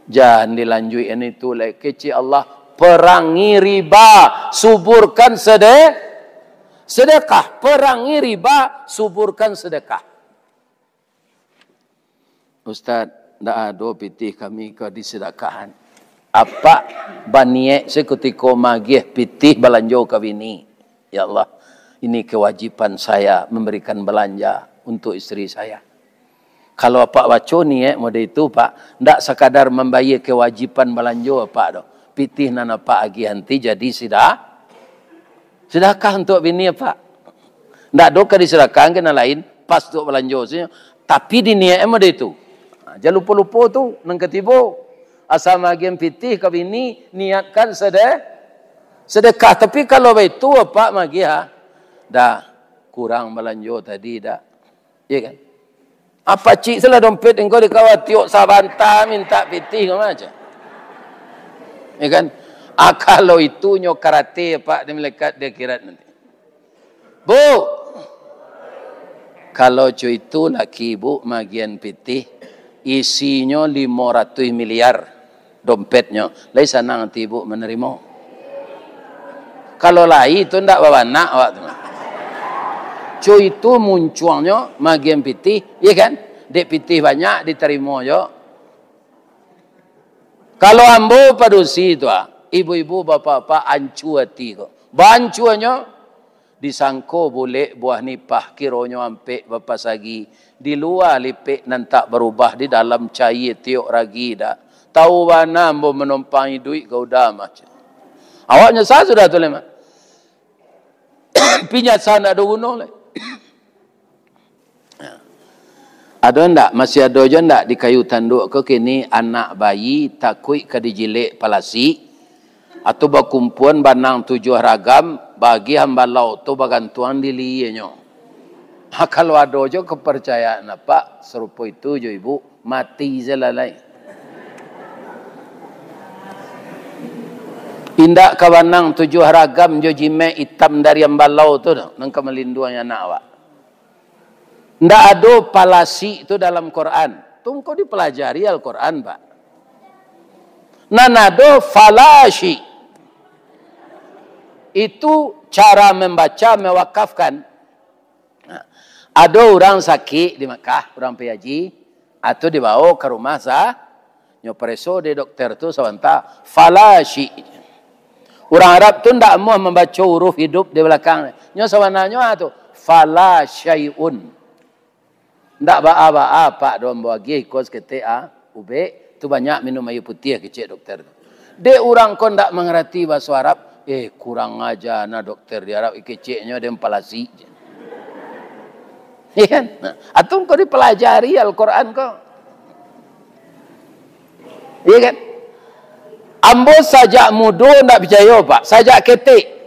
Jan dilanjuikan itu lai. Kecek Allah, perangi riba, suburkan sede-, sedekah. Perangi riba, suburkan sedekah. Ustaz, ndak ado pitih kami ka disedekahan. Apak baniek sakutiko magiah pitih balanjo ka bini. Ya Allah, ini kewajiban saya memberikan belanja untuk isteri saya. Kalau apak baco niek model itu, Pak, ndak sakadar mambayia kewajiban balanjo apak doh. Pitih nan apak agiah nanti jadi sida-, sedekah untuk bini apak. Ndak do ka disedekahkan ka nan lain, pas untuk balanjo sajo. Tapi diniek model itu. Ha, jan lupo-lupo tu, nan katibo. Asa magiah pitih ka bini, niatkan sede-, sedekah. Tapi kalau baitu, apak magiah, ha? Dah, kurang balanjo tadi, dah. Iya kan? Apak cik salah dompet engkau di kawah, tiok sabanta minta pitih ko macam. Iya kan? Ah, kalau itu nyo karate, Pak, di malaikat di akhirat nanti. Bu, kalau co itu laki ibu magian pitih, isinyo limo ratuih miliar dompetnyo, lai sanang ati ibu manarimo. Kalau lai tu ndak babanak awak tu. Co itu muncuangnyo magian pitih, iya kan? Dek pitih banyak ditarimo jo. Kalau ambo padusi tu, ah, ibu-ibu, bapak-bapak, ancu ati ko. Bancuanyo, disangko bulek buah nipah, kironyo ampek bapasagi, di lua lipek nan tak barubah, di dalam cayie tiok ragi dak. Tahu bana ambo manompang iduik ka uda mah. Awaknyo sa sudah tu lai mah. Pinyasa ndak ado guno lai. Ado ndak, masih ado jo ndak di kayu tanduak ko kini anak bayi takuik ka dijilek palasik, atau bakumpuan banang tujuah ragam, bagi hambalau tu bagantuang di lienyo. Ha, kalau ado jo kaparcayaan apak sarupo itu jo ibu, mati se lah lai. Indak ka banang tujuah ragam jo jimek itam dari ambalau tu doh, nan ka malinduangi anak awak. Ndak ado palasik tu dalam Quran. Tu engkau dipelajari Al-Quran, Pak. Nan ado falasyik. Itu cara membaca mewakafkan. Nah, ado urang sakik di Makkah, urang pai haji, atau dibawa ka rumah sa-, nyo pareso dek dokter tu sabanta, falasyik. Urang Arab tu ndak amuah mambaco huruf hidup di balakang. Nyo sabananyo a tu, fala syai'un. Ndak baa-baa, Pak, doh ambo agiah iko saketek, ah, ubek, tu banyak minum aia putiah, kecek dokter tu. Dek urang ko ndak mangarati bahaso Arab, eh, kurang aja nah dokter di Arab, keceknyo den palasik je. Iya kan? Nah, atau engkau dipelajari Al-Quran ko. Iya kan? Ambo sajak mudo ndak picayo, Pak. Sajak ketek.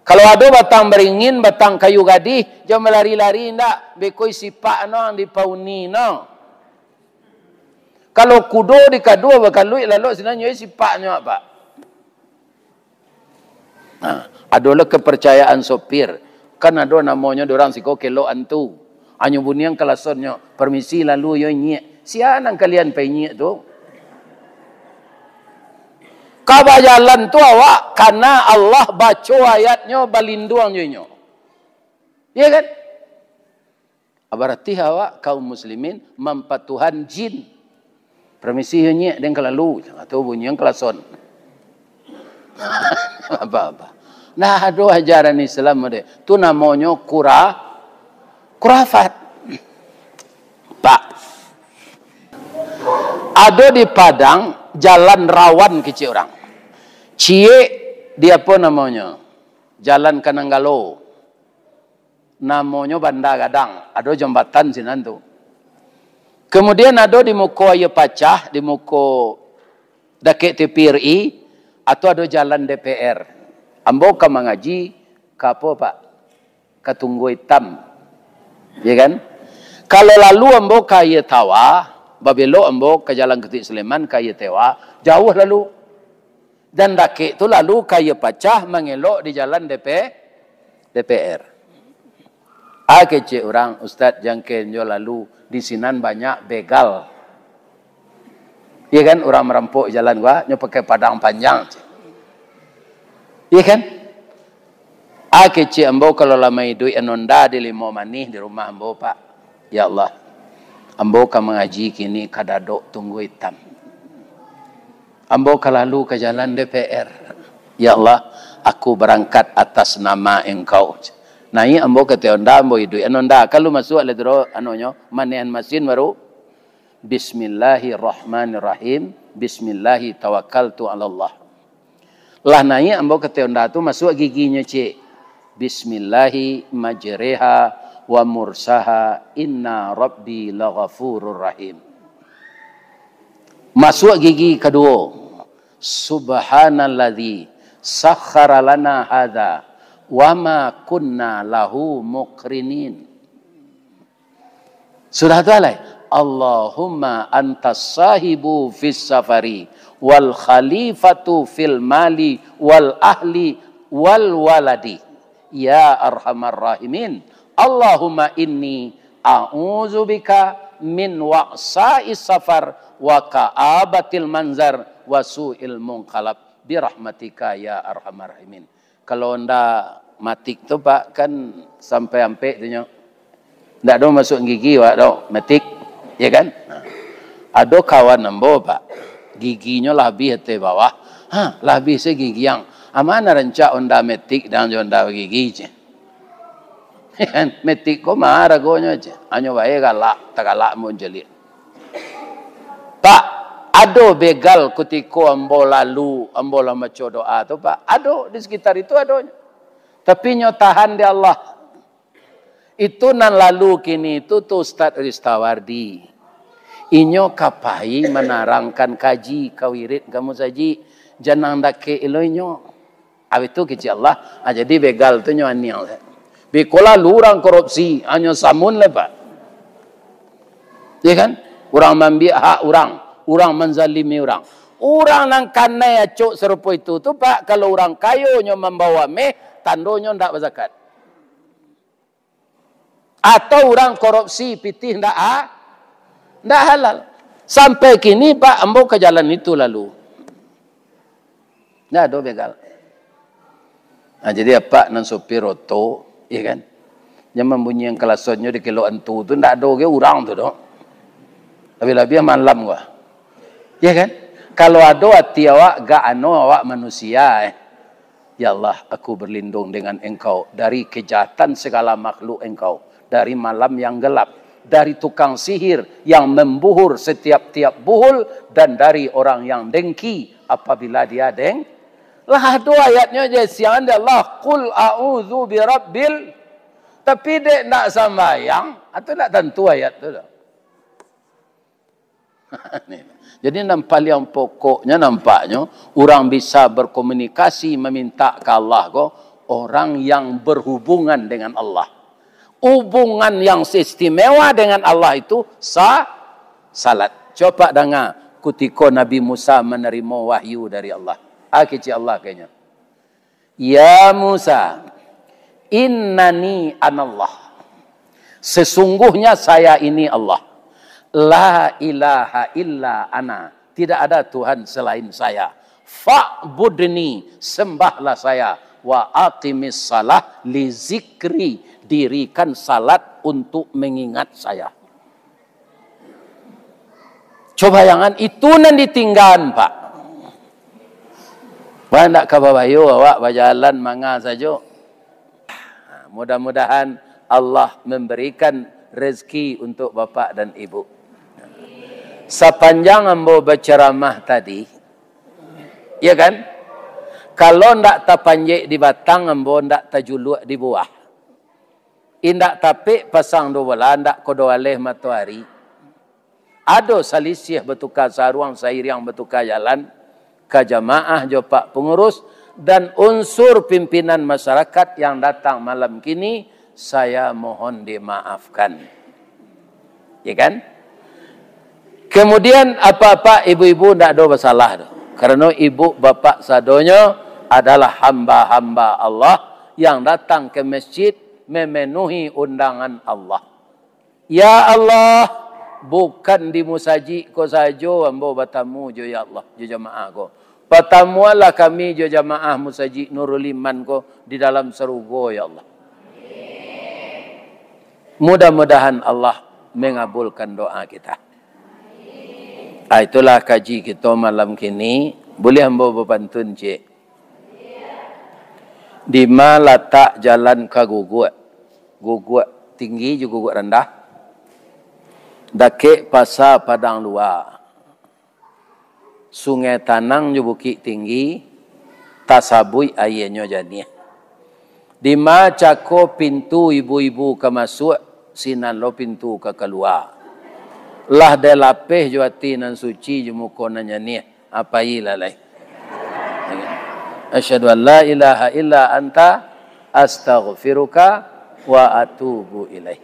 Kalau ado batang baringin, batang kayu gadih, jan malari-lari ndak, beko sipak no ang dipauni no. Kalau kudo dikadua bakaluik lalok sinan nyo sipak nyo, Pak. Nah, adolah kepercayaan sopir. Kan ado namonyo di urang siko kelok antu. Anyo buniang kalasonnyo, "Permisi lalu yo, Nyiak." Sia nan kalian pai nyiak tu? Ka bajalan tu awak, karena Allah baco ayatnyo, balinduang jo inyo. Iya kan? Barati awak kaum muslimin mampatuhan jin. "Permisi yo, Nyiak, den ka lalu," atau bunyian klason. Apa-apa. Nah, ado ajaran Islam ade. Tu namonyo kura-, kurafat. Pak. Ado di Padang, jalan rawan kecek urang. Ciek di apo namonyo? Jalan ka Nanggalo. Namonyo Banda Gadang. Ado jambatan sinan tu. Kemudian ado di muko Aia Pacah, di muko dakek T P R I, atau ado jalan D P R. Ambo ka mangaji ka apo, Pak? Ka Tunggua Itam. Ya kan? Kalau lalu ambo ka Aia Tawa, babelok ambo ka Jalan Ketuik Sleman, ka Aia Tawa, jauah lalu. Dan dakek tu lalu ka Aia Pacah mangelok di jalan D P, D P R. Ah, kecek urang, "Ustaz, jangken jo lalu, di sinan banyak begal." Iya kan, urang marampok jalan gua, nyo pakai padang panjang. Iya kan? Ah, kecek ambo kalau lah maiduik anonda di Limo Manih di rumah ambo, Pak. Ya Allah, ambo ka mangaji kini ka Dadok Tunggua Itam. Ambo ka lalu ka jalan D P R. Ya Allah, aku barangkat atas nama Engkau. Naiak ambo ka ateh onda, ambo iduik anonda. Kalu masuak lah tu, anonyo, manehan masin baru, "Bismillahirrahmanirrahim. Bismillahi tawakkaltu alallah." Lah naiak ambo ka ateh onda tu, masuak giginyo ciek. "Bismillahi majreha wa mursaha, inna rabbi laghafurur rahim." Masuak gigi kaduo. "Subhanalladzi sakhkhara lana hadza wa ma kunna lahu muqrinin." Sudah tu alai, "Allahumma antas sahibu fis safari wal khalifatu fil mali wal ahli wal waladi, ya arhamar rahimin. Allahumma inni a'udzubika min wa'sa'is safar wa ka'abatil manzar wa su'il munqalab, birahmatika ya arhamar rahimin." Kalau onda matik tu, Pak, kan sampai ampek tu nyo. Ndak ado masuak gigi, Pak, do, matik. Ya kan? Nah. Ado kawan ambo, Pak. Giginyo lah abih ateh bawah. Ha, lah abih se gigi ang. Amana rancak onda matik dan jo onda gigi, ceh. Ya kan? Matik ko maha ragonyo, ceh. Anyo bae galak, tagalak mun caliak. Pak, ado begal kutiko ambo lalu, ambo lah maco doa tu, Pak. Ado di sekitar itu adonyo. Tapi nyo tahan di Allah. Itu nan lalu kini tu, tu Ustaz Ristawardi. Inyo ka pai manarangkan kaji, ka wirid ka musajik. Janang dakek ilo inyo. Abih tu kecek Allah, ah, jadi begal tu nyo aniang. Biko lalu urang korupsi, hanyo samun lah, Pak. Ya kan? Urang maambiak hak urang, urang manzalimi urang. Urang nan kanai acok sarupo itu tu, Pak, kalau urang kayo nyo mambawa meh, tandonyo ndak bazakat. Atau urang korupsi pitih ndak ha-, ndak halal. Sampai kini, Pak, ambo ka jalan itu lalu. Ndak ado begal. Nah, jadi apak nan sopir oto, ya kan? Yang mambunyian klasonnyo di kelok antu tu, ndak ado ge urang tu doh. Labiah-labiah malam gua. Ya kan? Kalau ado ati awak, gak ano awak manusia, eh. Ya Allah, aku berlindung dengan Engkau dari kejahatan segala makhluk Engkau, dari malam yang gelap, dari tukang sihir yang membuhur setiap-tiap buhul, dan dari orang yang dengki apabila dia deng-, lah ado ayatnyo je siangan di Allah, "Qul a'udzu birabbil," tapi dek ndak sambayang, atau ndak tantu ayat tu doh. Jadi, nan paliang pokoknyo nampaknyo, urang bisa berkomunikasi maminta ka Allah ko, orang yang berhubungan dengan Allah. Hubungan yang seistimewa dengan Allah itu sa-, salat. Coba danga kutiko Nabi Musa manarimo wahyu dari Allah. Ah, kecek Allah kainyo. "Ya Musa, innani anallah. Sesungguhnya saya ini Allah. La ilaha illa ana. Tidak ada Tuhan selain saya. Fa'budni, sembahlah saya. Wa aqimis salah li zikri. Dirikan salat untuk mengingat saya." Coba bayangan, itu nan ditinggaan, Pak. Wah, ndak ka babayo awak bajalan manga sajo. Ha, mudah-mudahan Allah memberikan rezeki untuk bapak dan ibu. Sapanjang ambo bacaramah tadi, ya kan? Kalau ndak tapanjek di batang, ambo ndak tajuluak di buah. Indak tapek pasang duo bola, ndak kodo aleh matoari. Ado salisih batuka saruang, sairiang batuka jalan, ka jamaah jo pak pangurus, dan unsur pimpinan masyarakat yang datang malam kini, saya mohon dimaafkan. Ya kan? Kemudian, apak-apak, ibu-ibu, ndak ado basalah tu. Karano ibu bapak sadonyo adalah hamba-hamba Allah yang datang ke masjid memenuhi undangan Allah. Ya Allah, bukan di musajik ko sajo ambo batamu jo, ya Allah, jo jamaah ko. Patamuanlah kami jo jamaah musajik Nurul Iman ko di dalam sarugo, ya Allah. Mudah-mudahan Allah mengabulkan doa kita. Ah, itulah kaji kito malam kini. Buliah ambo bapantun, cik? Dima latak jalan ka Guguak? Guguak Tinggi jo Guguak Randah. Dakek Pasa Padang Lua. Sungai Tanang jo Bukik Tinggi, tasabuik aianyo janiah. Dima cako pintu ibu-ibu ka masuak, sinan lo pintu ka kalua. Lah dilapeh jo ati nan suci, jo muko nan janiah, apo lai? Asyhadu an la ilaha illa anta, astaghfiruka wa atubu ilaik.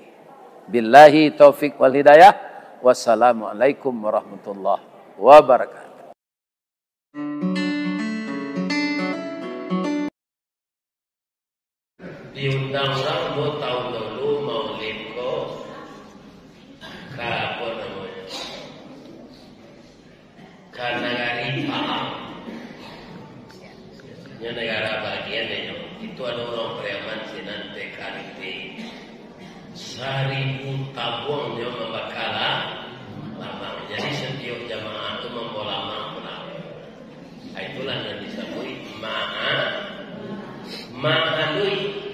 Billahi taufik wal hidayah. Wassalamualaikum warahmatullahi wabarakatuh. Diundang urang dua tahun dulu maulid ko ka, apo namonyo, ka nagari Pahang. Nyo negara bagian nyo. Itu ado urang Pariaman sinan T K R I T. Saribu tabuang nyo mambaka lamang. Jadi, satiok jamaah tu mambawa lamang pulang. Ah, itulah nan disabuik maha, mahalui.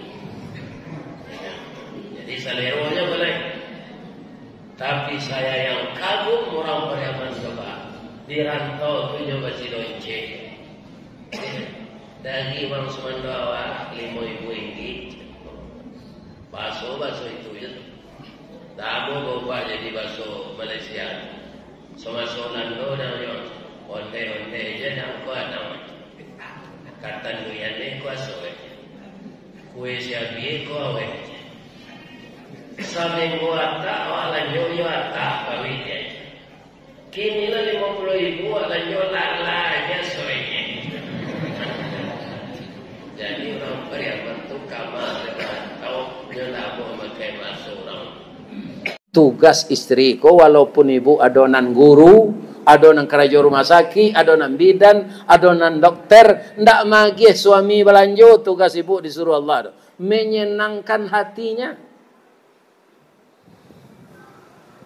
Jadi, saleronyo buliah. Tapi, saya yang kagum urang Pariaman, coba. Di rantau tu nyo basilonceng. Dari urang sumando awak, limo ribu ringgit. Baso, baso itu je tu. Ndak ado baubah jadi baso Malaysia. Samaso Balando nyo, ondeh-ondeh je ndak ko ado. Katanduian ni kuaso je. Kue siabi ko aweh je. Saminggu atak, awak lanjo iyo atak, kawin je. Kini lah limo puluah ribu, awak lanjo lalai je sorenya. Jadi, urang Pariaman tu kama di rantau, nyo ndak mamakai baso urang. Tugas istri ko, walaupun ibu ado nan guru, ado nan karajo rumah sakik, ado nan bidan, ado nan dokter, ndak magiah suami balanjo, tugas ibu disuruah Allah tu, menyenangkan hatinya.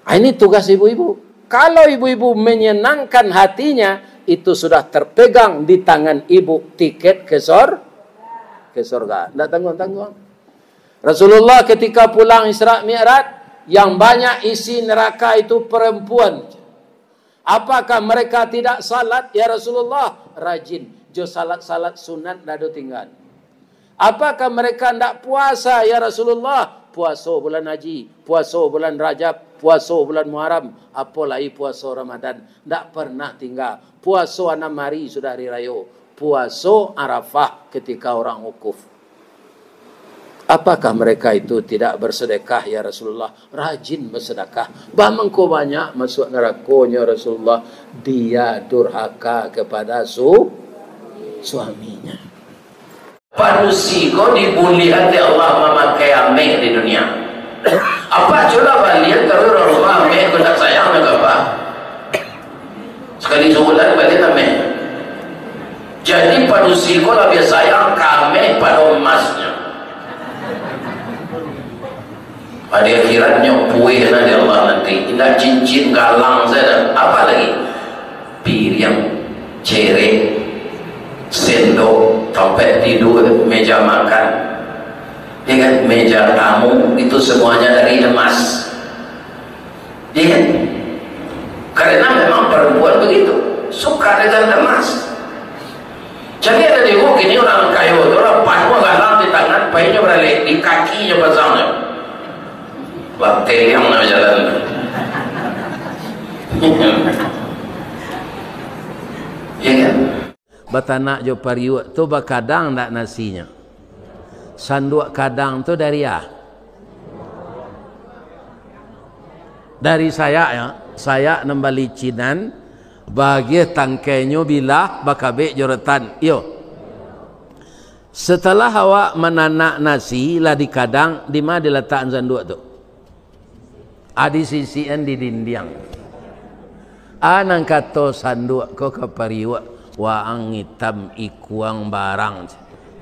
Ah, ini tugas ibu-ibu. Kalau ibu-ibu menyenangkan hatinya, itu sudah terpegang di tangan ibu tiket ke sor-, ke sorga. Ndak tangguang-tangguang. Rasulullah ketika pulang Isra Mi'raj, yang banyak isi neraka itu perempuan. Apakah mereka tidak salat, ya Rasulullah? Rajin. Jo salat-salat sunat ndak ado tingga. Apakah mereka ndak puasa, ya Rasulullah? Puaso bulan haji, puaso bulan Rajab, puaso bulan Muharram, apo lai puaso Ramadan. Ndak pernah tingga. Puaso anam hari sudah hari rayo. Puaso Arafah ketika orang wukuf. Apakah mereka itu tidak bersedekah, ya Rasulullah? Rajin bersedekah. Baa mangko banyak masuak narakonyo, Rasulullah? Dia durhaka kepada su-, suaminya. Padusi ko dibuliahan dek Allah mamakai ameh di dunia. Apak cubolah balian, kalau urang rumah ameh ko ndak sayang, ndak apa. Sakali sabulan balian ameh. Jadi, padusi ko labiah sayang ka ameh pado emasnyo. Di akhiratnyo pueh lah di Allah nanti. Indak cincin, galang sajo. Apa lagi? Piriang, cerek, Sendok, tampek tidur, meja makan, ya kan? Meja tamu, itu semuanya dari emas. Ya kan? Karena memang perempuan begitu, suka dengan emas. Jadi ada juga kini orang kayo tu, lah, pas galang di tangan, painyo baralek, di kakinyo pasangnyo. Lah, teliang lah jalan. Ya kan? Batanak jo pariuak tu bakadang ndak nasinyo? Sanduak kadang tu dari a? Dari sayak, yo. Sayak nan balicinan, bagiah tangkainyo bilah, bakabek jo rotan. Iyo. Setelah awak mananak nasi lah di kadang, di ma dilatakan sanduak tu? A, disisikan di dindiang. A, nan kato sanduak ko ka pariuak, waang itam ikuang barang.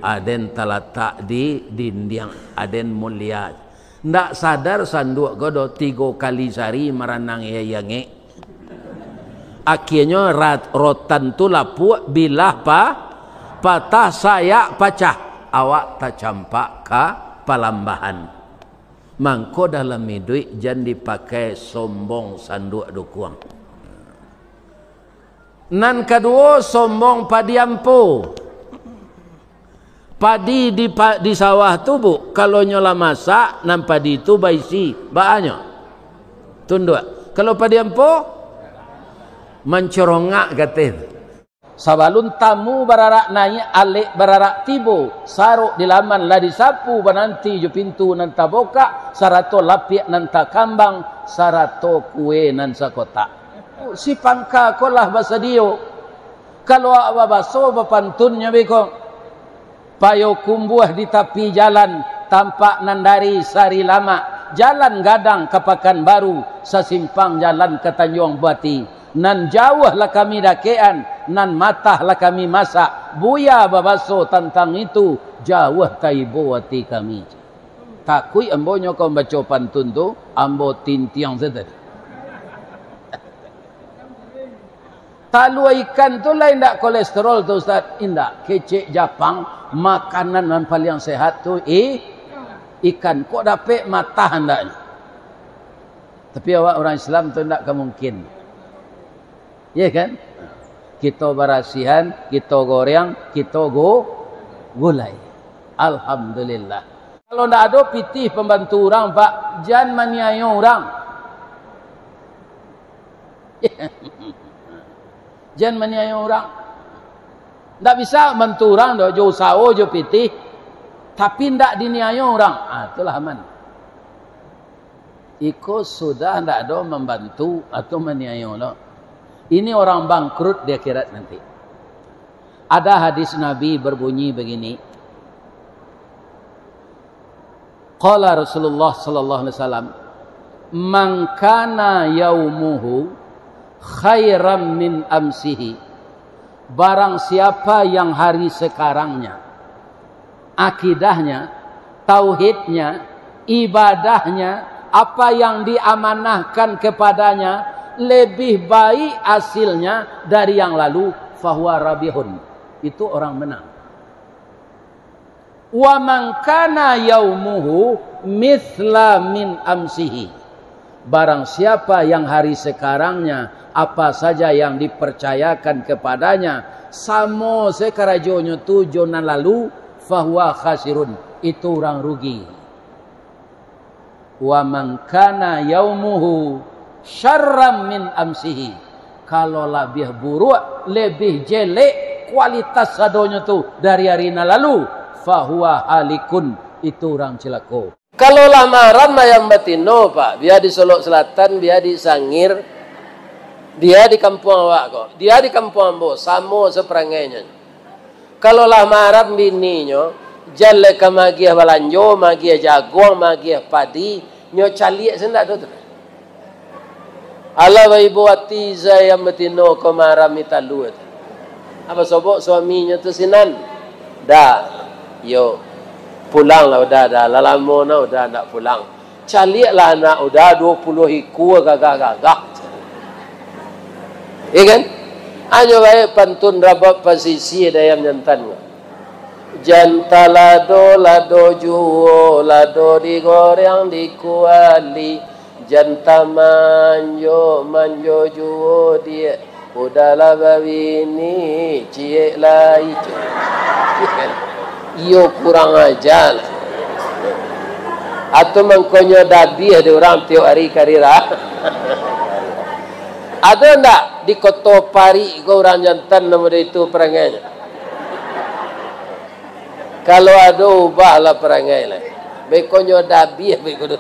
Aden talatak di dindiang, aden mulia. Ndak sadar sanduak ko do, tigo kali sari maranang iya-iya ngek. Akienyo rat-, rotan tu lapuak, bilah pa-, patah, sayak pacah, awak tacampak ka palambahan. Mangko dalam iduik jan dipakai sombong sanduak dukuang. Nan kaduo, sombong padi ampo. Padi di pa-, di sawah tu, Bu, kalau nyo lah masak, nan padi tu baisi. Baanyo? Tunduak. Kalau padi ampo, mancorongak kateh. Sabalun tamu bararak naiak, alek bararak tibo, sarok di laman lah disapu, bananti jo pintu nan tabukak, sarato lapiak nan takambang, sarato kue nan sakotak. Si pangka ko lah basadio. Kalau awak babaso bapantunnyo beko, Payokumbuah di tapi jalan, tampak nan dari Sari Lamak, jalan gadang ka Pakanbaru, sasimpang jalan ka Tanjuang Bati. Nan jauah lah kami dakekan, nan matah lah kami masak. Buya babaso tantang itu, jauah taibo ati kami. Takuik ambo nyo ka mambaco pantun tu, ambo tintiang sajo tadi. Talua ikan tu lai indak kolesterol tu, Ustaz? Indak. Kecek Japang, makanan nan paliang sehat tu i-, ikan. Kok dapek matah andaknyo? Tapi awak urang Islam tu indak ka mungkin. Iya kan? Kito barasihan, kito goreng, kito gu-, gulai. Alhamdulillah. Kalau ndak ado pitih pambantu urang, Pak, jan maniayo urang. Jan maniayo urang. Ndak bisa bantu urang doh, jo usaho, jo pitih, tapi ndak diniayo urang. Ah, itulah aman. Iko sudah ndak ado mambantu atau maniayo lo. Ini orang bangkrut di akhirat nanti. Ada hadis Nabi berbunyi begini, qala Rasulullah sallallahu alaihi wasallam, "Man kana yaumuhu khairan min amsihi." Barang siapa yang hari sekarangnya, akidahnya, tauhidnya, ibadahnya, apa yang diamanahkan kepadanya lebih baik hasilnya dari yang lalu, fahuwa rabihun. Itu orang menang. "Wa man kana yaumuhu mithla min amsihi." Barang siapa yang hari sekarangnya, apa saja yang dipercayakan kepadanya, samo se karajonyo tu jo nan lalu, fahuwa khasirun, itu urang rugi. "Wa man kana yaumuhu syarran min amsihi." Kalau labiah buruak, lebih jelek kualitas sadonyo tu dari ari nan lalu, fahuwa halikun, itu urang cilako. Kalau lah maharam ayam batino, Pak, bia di Solok Selatan, bia di Sangir, bia di kampuang awak ko, bia di kampuang ambo, samo saparangainyo. Kalau lah maharam bininyo, jan lai ka magiah balanjo, magiah jaguang, magiah padi, nyo caliak se ndak do tu. Alah baibo ati se ayam batino ko maharam italua tu. Apo sobok suaminyo tu sinan? Da. Yo. Pulanglah uda, da. Lah lamo na uda ndak pulang. Caliaklah anak uda duo puluah ikua gagah-gagah. Iya kan? Anyo bae pantun rabab pasisia dayam jantan ko. Jan talado, lado juo, lado digoreng di kuali. Jan tamanjo, manjo juo diak. Udah lah babini, ciek lai. Iyo kurang aja lah. Atau mangkonyo dabiah di urang tiok ari karira. Ado ndak di Koto Parik ko urang jantan namo itu parangainyo? Kalau ado, ubahlah parangai lah. Bekonyo dabiah beko tu.